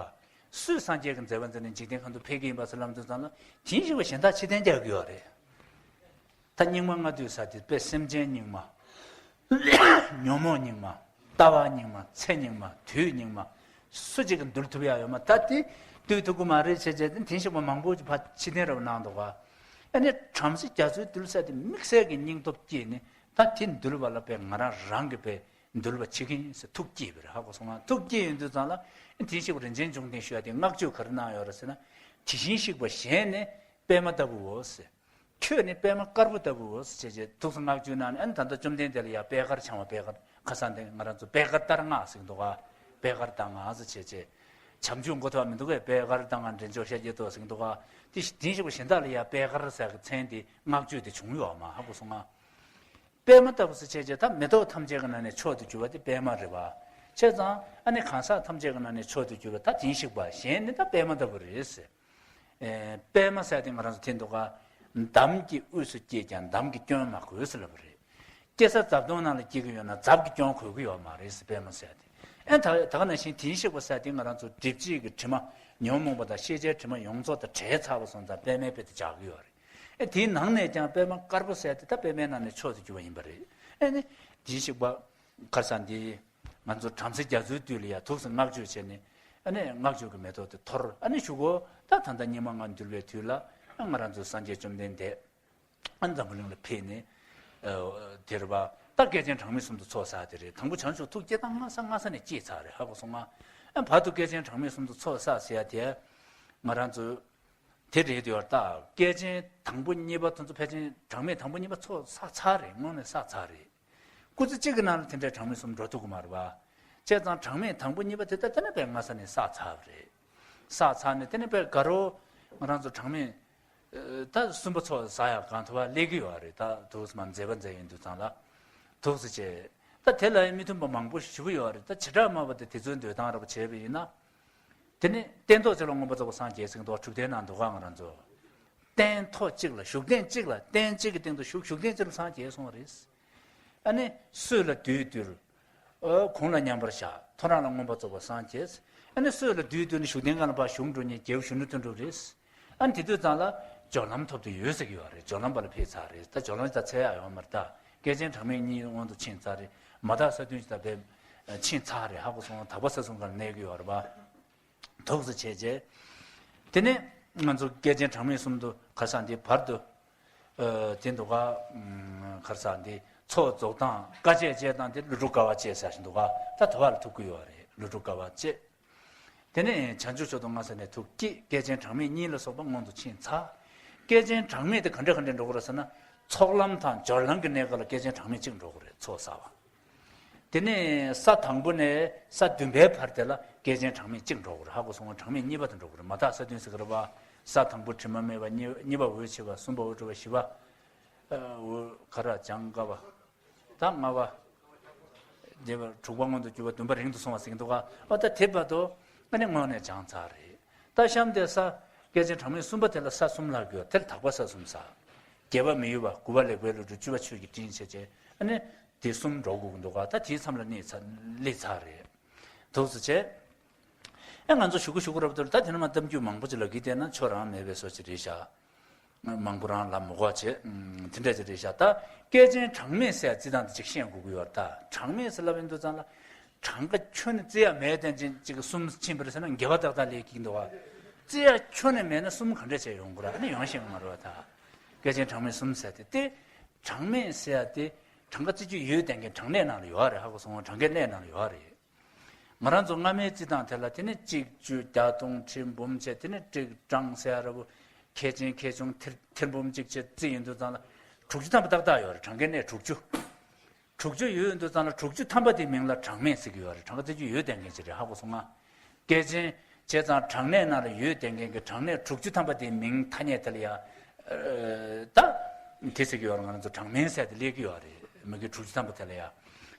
སུས་སངས་རྒྱས་ཀྱི་མཛད་པ་མཛད་ནས་འཇིག་རྟེན་ཁམས་སུ་ཕེབས་ཀྱི་ཡིན་པ་ཟེར་ལབ་དུས་ཙམ་ལ་དེའི་ཞིག་པོ་གཞན་དག་ཕྱིར་འཐེན་རྒྱག་གི་ཡོད་རེད། ད་སྙིགས་མ་ལྔ་འདུལ་ས་དེ་དཔེ་སེམས་ཅན་སྙིགས་མ། ཉོན་མོངས་སྙིགས་མ། ལྟ་བ་སྙིགས་མ། ཚེ་སྙིགས་མ། དུས་སྙིགས་མ། སུ་གཅིག་གིས་འདུལ་ཐུབ་ཡ་ཡོད་མ། ད་དེ་འདུལ་ཐུབ་ཀྱི་མ་རེད་བྱས་བྱས་དེ་དེ་ཞིག་པོ་མང་པོ་ཅིག་ཕར་ཕྱིར་འཐེན་རབ་གནང་འདུག་ག་ཨ་ནི་བྲམ་ཟེ་རྒྱ་མཚོའི་བདུད་ཟེར་དེ་དམིགས་བསལ་གྱི་སྙིང་སྟོབས་སྐྱེས་ནས་ད་དེ་འདུལ་བ་ལ་དཔེ་ང་རང་རང་གི་དཔེ་འདུལ་བ་བྱེད་ཀྱི་ཡིན་ཟེར་ཐུགས་བསྐྱེད་པ་རེད། ཧ་གོ་སོང་ང་། ཐུགས་བསྐྱེད་ཡོང་དུས་ཙམ་ལ་དེ་ཞིག་པོ་རིན་ཆེན་འབྱུང་ལྡན་ཞུ་ཡ་དེ་བསྔགས་བརྗོད་ག་རེ་གནང་ཡོད་རེད་ཟེར་ན། དེ་བཞིན་གཤེགས་པ་གཞན་ནི་པདྨ་ལྟ་བུའོ་ཟེར། ཁྱོད་ནི་པདྨ་དཀར་པོ་ལྟ་བུའོ་ཟེར་བྱས་བྱས་ཐུགས་སུ་བསྔགས་བརྗོད་གནང་ནས། ཨ་ནི་ད་ལྟ་བཅོམ་ལྡན་འདས་ལ་ཡ་པད་དཀར་འཆང་བ། པད་དཀར་ཁ་སང་དེ་ང་རང་ཚོ་པད་དཀར་ལྟར་བསྔགས་ཟེར་གྱི་འདུག་ག་པད་དཀར་ལྟར་བསྔགས་ཟེར་བྱས་བྱས། བྱམས་ཆུ་མགོ་ཐོག་མི་འདུག་གས། པད་དཀར་ལྟར་བསྔགས་འདྲེན་མཆོག་ཤཱཀྱའི་ཏོག་ཟེར་གྱི་འདུག་ག་དེ་དེ་ཞིག་པོ་གཞན་དག་ལ་ཡ་པད་དཀར་ཟེར་གྱི་མཚན་དེ་བསྔགས་བརྗོད་དེ་བྱུང་ཡོད་མ། ཧ་གོ་སོང་ང་། པདྨ་ལྟ་བུ་ཟེར་བྱས་བྱས་ད་མེ་ཏོག་ཐམས་ཅད་ཀྱི་ནང་ནས་མཆོག་ཏུ་གྱུར་པ་དེ་པདྨ་རེད་པ། བྱས་ཙང་ཨ་ནི་གང་ཟག་ཐམས་ཅད་ཀྱི་ནང་ནས་མཆོག་ཏུ་གྱུར་པ་ད་དེ་ཞིག་པ་གཞན་ནི་ད་པདྨ་ལྟ་བུ་རེད་ཟེར། ཨེ། པདྨ་ཟེར་དེ་ང་རང་ཚོ་དེ་འདུག་ག་འདམ་གྱི་དབུས་སུ་སྐྱེས་ཀྱང་འདམ་གྱི་སྐྱོན་མ་གོས་ཟེར་ལབ་པ་རེད། སྐྱེ་ས་རྫབ་དོང་ནང་ལ་སྐྱེ་གི་ཡོད་ན་རྫབ་ཀྱི་སྐྱོན་གོས་ཀྱི་ཡོད་མ་རེད་ཟེར། པདྨ་ཟེར་དེ། ཨེ། ད་ད་ག་ནང་བཞིན་དེ་ཞིག་པ་ཟེར་དེ་ང་རང་ཚོ་སྒྲིབ་བྱེད་ཀྱི་དྲི་མ། ཉོན་མོངས་པ་དང་ཤེས་བྱའི་དྲི་མ་ཡོངས་རྫོགས་དང་བྲལ་ཚར་བ་སོང་ཙང་པདྨའི་དཔེ་དེ་འཇགས་ཀྱི་ཡོད་རེད། ཨེ། དེའི་ནང་ནས་ཀྱང་པདྨ་དཀར་པོ་ཟེར་དེ་ད་པདྨའི་ནང་ནས་མཆོག་ཏུ་གྱུར་པ་ཡིན་པ་རེད། ཨེ་ནི། དེ་ཞིག་པ། ཁར་སང་འདི། ང་ཚོ་བྲམ་ཟེ་རྒྱ་མཚོའི་བདུད་ལ་ཡ་ཐུགས་སུ་བསྔགས་བརྗོད་བྱས་ནས། ཨ་ནི་བསྔགས་བརྗོད་ཀྱི་མེ་ཏོག་དེ་འཐོར། ཨ་ནི་གཞུག་གུ་ད་ད་ལྟ་སྙིགས་མ་ལྔ་འདུལ་བའི་དུས་ལ། ཨ། ང་རང་ཚོ་སངས་རྒྱས་བཅོམ་ལྡན་འདས། ཨ། འཛམ་བུ་གླིང་ལ་ཕེབས་ནས། ཨ། དེ་རེད་པ། ད་ ད་བསྐལ་ཆེན་གྲངས་མེད་གསུམ་དུ་ཚོགས་བསགས་དེ་རེད། དང་པོ་བྱང་ཆུབ་ཐུགས་བསྐྱེད་དང་སྔ་ས་སྔ་ས་ནས་བསྐྱེད་ཚར་རེད། ཧ་གོ་སོང་ང་། ཨ་བར་དུ་བསྐལ་ཆེན་གྲངས་མེད་གསུམ་དུ་ཚོགས་བསགས་ཟེར་ཡ་དེ་ང་རང་ཚོ་དེ་རེད་ཡོད་ད། བསྐལ་ཆེན་དང་པོ་གཉིས་པ་དེ་ཚོ་ཕལ་ཆེར་གྲངས་མེད་དང་པོ་གཉིས་པ་ཚོགས་བསགས་ཚར་རེད། སྔོན་ནས་བསགས་ཚར་རེད། སྐུ་ཚེ་གཅིག་གི་ནང་ལ་དེ་འདྲའི་གྲངས་མེད་གསུམ་འགྲོ་ཐུབ་ཀྱི་མ་རེད་པ། བྱས་ཙང་གྲངས་མེད་དང་པོ་གཉིས་པ་དེ་ད་དེ་ནས་པའི་སྔ་ས་ནས་བསགས་ཚར་བ་རེད། བསགས་ཚར་ནས་དེ་ནས་པའི་དགའ་རོགས་ང་རང་ཚོ་གྲངས་མེད་ཨ་ད་གསུམ་པ་ཚོགས་བསགས་ཡག་གང་ཐུབ་པ་སླེབས་ཀྱི་ཡོད་རེད། ད་ཐུགས་སུ་མ་མཛད་པ་མཛད་ཡོང་དུས་ཙང་ལ་ཐུགས་སུ་ཆེ། ད་དེ་ལ་ཡང་མི་མཐུན་པ་མང་པོ་ཞེ་པོ་ཡོད་རེད། ད་བྱེ་བྲག་སྨྲ་བ་དེ་དེ་ཚོའི་འདོད་སྟངས་འདྲ་པོ་བྱས་པ་ཡིན་ན། དེ་ནས་སྟན་ཐོག་གཅིག་ལ་མངོན་པར་རྫོགས་པར་སངས་རྒྱས་ཟེར་གྱི་འདུག་ག་གྲུབ་བསྟན་ནང་འདུག་ག་ང་རང་ཚོ། སྟན་ཐོག་གཅིག་ལ་བཞུགས་སྟན་གཅིག་ལ་སྟན་གཅིག་གི་སྟེང་དུ་བཞུགས། བཞུགས་སྟན་གཅིག་ལ་སངས་རྒྱས་སོང་བ་རེད། ཨ་ནི་སྲོད་ལ་བདུད་བཏུལ། ཨོ་གུང་ལ་མཉམ་པར་བཞག་ཐོ་རངས་ལ་མངོན་པར་རྫོགས་པར་སངས་རྒྱས། ཨ་ནི་སྲོད་ལ་བདུད་བཏུལ་ནས་བཞུགས་སྟན་སྒང་ལ་ཕར་བཞུགས་འགྲོ་མཁན་རྒྱལ་པོ་གཞོན་ནུ་དོན་གྲུབ་རེད། ཨ་ནི་དེ་དུས་ཙང་ལ་སྦྱོར་ལམ་ཐོབ་ཏུ་ཡོད་ཟེར་གྱི་ཡོད་རེད། སྦྱོར་ལམ་པ་ལ་ཕེབས་ཚར་རེད། ད་སྦྱོར་ལམ་ད་འཚོལ་ཡག་ཡོད་མ་རེད་ད། བསྐལ་ཆེན་གྲངས་མེད་གཉིས་སྔོན་དུ་ཕྱིན་ཚར་རེད། མ་དག་ས་བདུན་ཞིག་ད་བས་ཕྱིན་ཚར་རེད། ཧ་གོ་སོང་། དག་པ་ས་གསུམ་སྒང་ལ་གནས་ཀྱི་ཡོད་རེད་པ། ཐུགས་སུ་ཆེ་བྱས། དེ་ནས་ང་ཚོ་བསྐལ་ཆེན་གྲངས་མེད་གསུམ་དུ་ཁར་སང་འདི་བར་དུ། ཨ་དེ་འདུག་ག་ཁར་སང་འདི་ཚོགས་རྫོགས་དང་དཀའ་སྤྱད་བཅས་དང་དེ་ཀླུ་སྒྲུབ་དཀའ་བ་སྤྱད་ཟེར་བཞིན་འདུག་ག་ད་དུ་བ་ལ་ཐུག་གི་ཡོད་རེད། ཀླུ་སྒྲུབ་དཀའ་བ་སྤྱད། དེ་ནས་བྱང་ཆུབ་མཆོག་ཏུ་སྔ་ས་ནས་ཐུགས་བསྐྱེད། བསྐལ་ཆེན་གྲངས་མེད་གཉིས་ལ་སོགས་པ་སྔོན་དུ་ཕྱིན་ཚར། བསྐལ་ཆེན་གྲངས་མེད་དེ་ག་འདྲ་ག་འདྲ་འགྲོ་གི་རེད་ཟེར་ན། ཚོགས་ལམ་དང་སྦྱོར་ལམ་གྱི་གནས་སྐབས་ལ་བསྐལ་ཆེན་གྲངས་མེད་གཅིག་འགྲོ་གི་རེད། ཚོགས་བསགས་པ། དེ་ནས་ས་དང་པོ་ནས་ས་བདུན་པའི་བར་དེ་ལ་བསྐལ་ཆེན་གྲངས་མེད་གཅིག་འགྲོ་གི་རེད། ཧ་གོ་སོང་ང་། གྲངས་མེད་གཉིས་པ་དེ་འགྲོ་གི་རེད། མ་དག་ས་བདུན་ཟེར་གི་རེད་པ། ས་དང་པོ་དྲི་མ་མེད་པ། གཉིས་གཉིས་པ་འོད་ཆེ་བ། གསུམ་པ་འོད་འཕྲོ་བ། བཞི་པ་ཨ་འོད་ག་ར་བྱང་ཀ་བ། ད་ལྔ་པ། བརྒྱད་པ། དྲུག་པ་མངོན་དུ་གྱུར་པ། བདུན་པ་རིང་དུ་སོང་བ་ཟེར་གྱི་འདུག་ག་ཨོ་ད་དེ་བར་དུ་ཨ་ནི་སྔོན་ནས་སྦྱངས་ཚར་རེད། ད་གཤམ་དེ་ས་བསྐལ་ཆེན་གྲངས་མེད་གསུམ་པ་དེ་ལ་ས་གསུམ་ལྷག་གི་ཡོད། དེར་དག་པ་ས་གསུམ་བསགས། བརྒྱད་པ་མི་གཡོ་བ། དགུ་པ་ལེགས་པའི་བློ་གྲོས། བཅུ་པ་ཆོས་ཀྱི་སྤྲིན་བྱས་བྱས། ཨ་ནི་དེ་གསུམ་འགྲོ་དགོས་ཀྱི་འདུག་ག་ད་དེའི་མཚམས་ལ་གནས་ཚར། སླེབས་ཚར་རེད། ཐུགས་སུ་ཆེ། ཨེ་ང་ཚོ་ཞུ་གི་ཞུ་གི་རབ་ཏུ་ད་དེ་ནས་མ་གཏམ་རྒྱུད་མང་པོ་ཅིག་ལ་གི་བལྟས་ན་ཁྱོད་རང་མེད་པའི་བཟོ་ཅིག་རེད་ཤག་མང་པོ་རང་ལ་མི་གོ་བྱེད། ཨུམ། དེ་འདྲ་ཅིག་རེད་ཤག་ད་བསྐལ་ཆེན་གྲངས་མེད་ཟེར་ཡ་རྩི་སྟངས་དེ་ཅིག་ཤེས་དགོས་ཀྱི་ཡོད་རེད། ད་གྲངས་མེད་ཟེར་ལབ་ཡོང་དུས་ཙང་ལ་གྲངས་ཀ་ཁྱོན་ནས་རྩི་ཡ་མེད་དེ་ཅིག་ཅིག་གསུམ་ཕྱིན་པ་རེད་ཟེར་ན་འགལ་བ་ཏག་ཏག་སླེབས་ཀྱི་འདུག་བ། རྩི་ཡ་ཁྱོན་ནས་མེད་ན་གསུམ་ག་འདྲ་བྱས་ཡོང་དགོས་ར། ཨ་ནི་ཡོང་ཤེས་ཀྱི་མ་རེད་བ། ད་བསྐལ་ཆེན་གྲངས་མེད་གསུམ་ཟེར་དེ་དེ་གྲངས་མེད་ཟེར་ཡ་དེ་གྲངས་ཀ་རྩི་རྒྱུ་ཡོད་དེ་གའི་གྲངས་གནས་ནང་ལ་ཡོད་རེད། ཧ་གོ་སོང་ང་། གྲངས་ཀའི་གནས་ནང་ལ་ཡོད་རེད། ང་རང་ཚོ་སྔ་མའི་རྩི་སྟངས་དེ་ལ་དེ་ནི་གཅིག་བཅུ་བརྒྱ་སྟོང་ཁྲི་འབུམ་བྱས། དེ་ནི་ཀྲིག་ཀྲང་ཟེར་ཡ་འདྲ་པོ་ཁལ་ཆེན་ཁལ་ཆུང་ཐེར་ཐེར་འབུམ་གཅིག་བྱས་རྩི་ཡོང་དུས་ཙང་ལ་དྲུག་ཅུ་ཐམ་པ་ཏག་ཏག་ཡོད་རེད། གྲངས་ཀའི་གནས་དྲུག་ཅུ། དྲུག་ཅུ་ཡོད་ཡོང་དུས་ཙང་ལ་དྲུག་ཅུ་ཐམ་པ་དེའི་མིང་ལ་གྲངས་མེད་ཟེར་གྱི་ཡོད་རེད། གྲངས་ཀ་རྩི་རྒྱུ་ཡོད་དེ་གའི་ཅིག་རེད། ཧ་གོ་སོང་ང་། བསྐལ་ཆེན་བྱས་ཙང་གྲངས་གནས་ནང་ལ་ཡོད་དེ་གའི་གྲངས་གནས་དྲུག་ཅུ་ཐམ་པ་དེའི་མིང་ཐ་སྙད་དེ་ལ་ཡ། ཨ་ད་དེ་ཟེར་གྱི་ཡོད་རེད། ང་རང་ཚོ་གྲངས་མེད་ཟེར་དེ་སླེབས་ཀྱི་ཡོད་རེད། མི་གི་དྲུག་ཅུ་ཐམ་པ་དེ་ལ་ཡ།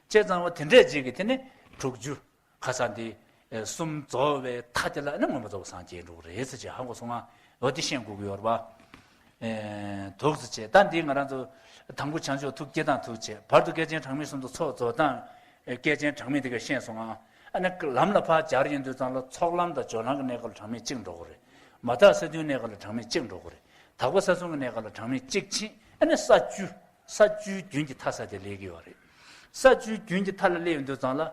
བྱས་ཙང་བ་དེ་འདྲས་ཅིག་གི་དེ་ནི་དྲུག་ཅུ། ཁ་སང་དེ་ཨེ་གསུམ་རྫོགས་པའི་མཐའ་དེ་ལ་ནི་མངོན་པར་རྫོགས་པར་སངས་རྒྱས་འགྲོ་གི་རེད་ཟེར་བྱས་ཧ་གོ་སོང་ང་། འོ་དེ་ཤེས་དགོས་ཀྱི་ཡོད་རེད་པ། ཨེ་འདུག་ཟེར་བྱས། ད་འདི་ང་རང་ཚོ་དང་པོ་བྱང་ཆུབ་ཐུགས་བསྐྱེད་དང་ཐུགས་བསྐྱེད། བར་དུ་བསྐལ་ཆེན་གྲངས་མེད་གསུམ་དུ་ཚོགས་རྫོགས་དང་། ཨེ་བསྐལ་ཆེན་གྲངས་མེད་དེ་ག་ཤེས་སོང་ང་། ཨ་ནི་ལམ་ལ་ཕར་སྦྱར་ཡོང་དུས་ཙང་ལ་ཚོགས་ལམ་དང་སྦྱོར་ལམ་གྱི་གནས་སྐབས་ལ་གྲངས་མེད་གཅིག་འགྲོ་གི་རེད། མ་དག་ས་བདུན་གནས་སྐབས་ལ་གྲངས་མེད་གཅིག་འགྲོ་གི་རེད། དག་པ་ས་གསུམ་གྱི་གནས་སྐབས་ལ་གྲངས་མེད་གཅིག་ཕྱིན། ཨ་ནི་ས་བཅུ། ས་བཅུའི་རྒྱུན་གྱི་མཐའ་ས་དེ་སླེབས་ཀྱི་ཡོད་རེད། ས་བཅུའི་རྒྱུན་གྱི་མཐའ་ལ་སླེབས་ཡོང་དུས་ཙང་ལ།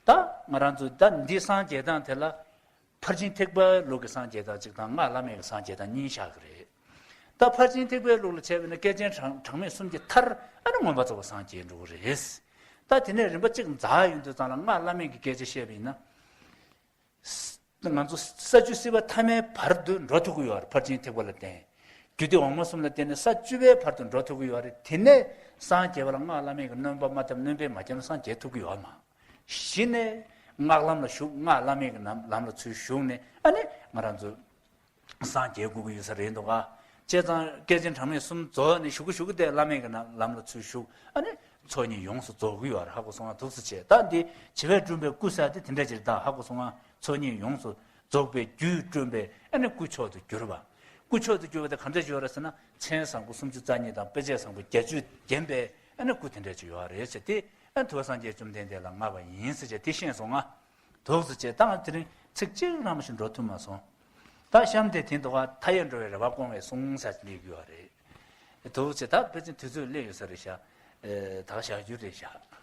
ད་ང་རང་ཚོ་ད་འདི་སངས་རྒྱས་སྟངས་དེ་ལ་ཕར་ཕྱིན་ཐེག་པའི་ལུགས་ཀྱི་སངས་རྒྱས་སྟངས་གཅིག་དང་སྔགས་བླ་མེད་ཀྱི་སངས་རྒྱས་སྟངས་གཉིས་བཞག་གི་རེད། ད་ཕར་ཕྱིན་ཐེག་པའི་ལུགས་ལ་བྱས་པ་ཡིན་ན་བསྐལ་ཆེན་གྲངས་གྲངས་མེད་གསུམ་གྱི་མཐར་ཨ་ནི་མངོན་པར་རྫོགས་པར་སངས་རྒྱས་འགྲོ་གི་རེད། ད་དེ་ནས་རིམ་པ་གཅིག་འཛེགས་ཡོང་དུས་ཙང་ལ་སྔགས་བླ་མེད་ཀྱི་སྐད་ཆ་བཤད་པ་ཡིན་ན། ང་ཚོ་ས་བཅུ་སྲིད་པ་ཐ་མའི་བར་དུ་འགྲོ་ཐུབ་ཀྱི་ཡོད་རེད། ཕར་ཕྱིན་ཐེག་པ་ལ་བརྟེན། རྒྱུད་སྡེ་འོག་མ་གསུམ་ལ་བརྟེན་ནས་ས་བཅུ་པའི་བར་དུ་འགྲོ་ཐུབ་ཀྱི་ཡོད་རེད། དེ་ནས་སངས་རྒྱས་པ་ལ་སྔགས་བླ་མེད་ཀྱི་སྣོན་པ་མ་བཏབ། སྣོན་པས་མ་བརྒྱབ་ན་སངས་རྒྱས་ཐུབ་ཀྱི་ཡོད་མ། གཞི་ནས་སྔགས་ལམ་ལ་ཞུགས། སྔགས་བླ་མེད་ཀྱི་ལམ་ལམ་ལ་ཚུར་ཞུགས་ནས་ཨ་ནི་ང་རང་ཚོ་སངས་རྒྱས་དགོས་ཀྱི་ཡོད་ས་རེད་འདུག་ག་བྱས་ཙང་བསྐལ་ཆེན་གྲངས་མེད་གསུམ་རྫོགས་ནས་གཞུག་གུ་གཞུག་གུ་དེ་བླ་མེད་ཀྱི་ལམ་ལམ་ལ་ཚུར་ཞུགས། ཨ་ནི་ཚོགས་གཉིས་ཡོངས་སུ་རྫོགས་ཀྱི་ཡོད་རེད། ཧ་གོ་སོང་ང་། འདུག་སེ་བྱས། ད་འདི་བྱེ་བས་བསྐྲུན་པའི་སྐུ་ཟེར་དེ་དེ་འདྲ་ཅིག་རེད། ད་ཧ་གོ་སོང་ང་། ཚོགས་གཉིས་ཡོངས་སུ་རྫོགས་པའི་རྒྱུས་བསྐྲུན་པའི་ཨ་ནི་སྐུ་མཆོག་ཏུ་གྱུར་པ། སྐུ་མཆོག་ཏུ་གྱུར་པ་དེ་ག་འདྲ་ཅིག་ཡོད་རེད་ཟེར་ན། མཚན་བཟང་པོ་སུམ་ཅུ་རྩ་གཉིས་དང་དཔེ་བྱད་བཟང་པོ་བརྒྱད་ཅུས་བརྒྱན་པའི་ཨ་ནི་སྐུ་དེ་འདྲ་ཅིག་ཡོད་རེད་ཟེར་ཏེ། ཨ་ནི་ཐུབ་པ་སངས་རྒྱས་བཅོམ་ལྡན་འདས་ལ་མངགས་པ་ཡིན་ཟེར་བྱས་དེ་ཤེས་སོང་ང་། འདུག་སེ་བྱས། ད་ང་དེ་རིང་ཚིག་གཅིག་རང་མ་ཞིག་འགྲོ་ཐུབ་མ་སོང་། ད་གཤམ་དེ་དེ་འདུག་ག་མཐའ་ཡས་འགྲོ་བའི་རེ་བ་སྐོང་བའི་གསུང་ཟེར་ཅིག་སླེབས་ཀྱི་ཡོད་རེད། འདུག་སེ་བྱས། ད་ཕལ་ཆེར་དུས་ཚོད་སླེབས་ཡོད་ས་རེད་ཤག་ཨེ་ད་ག་ཞག་རྒྱུ་རེད་ཤག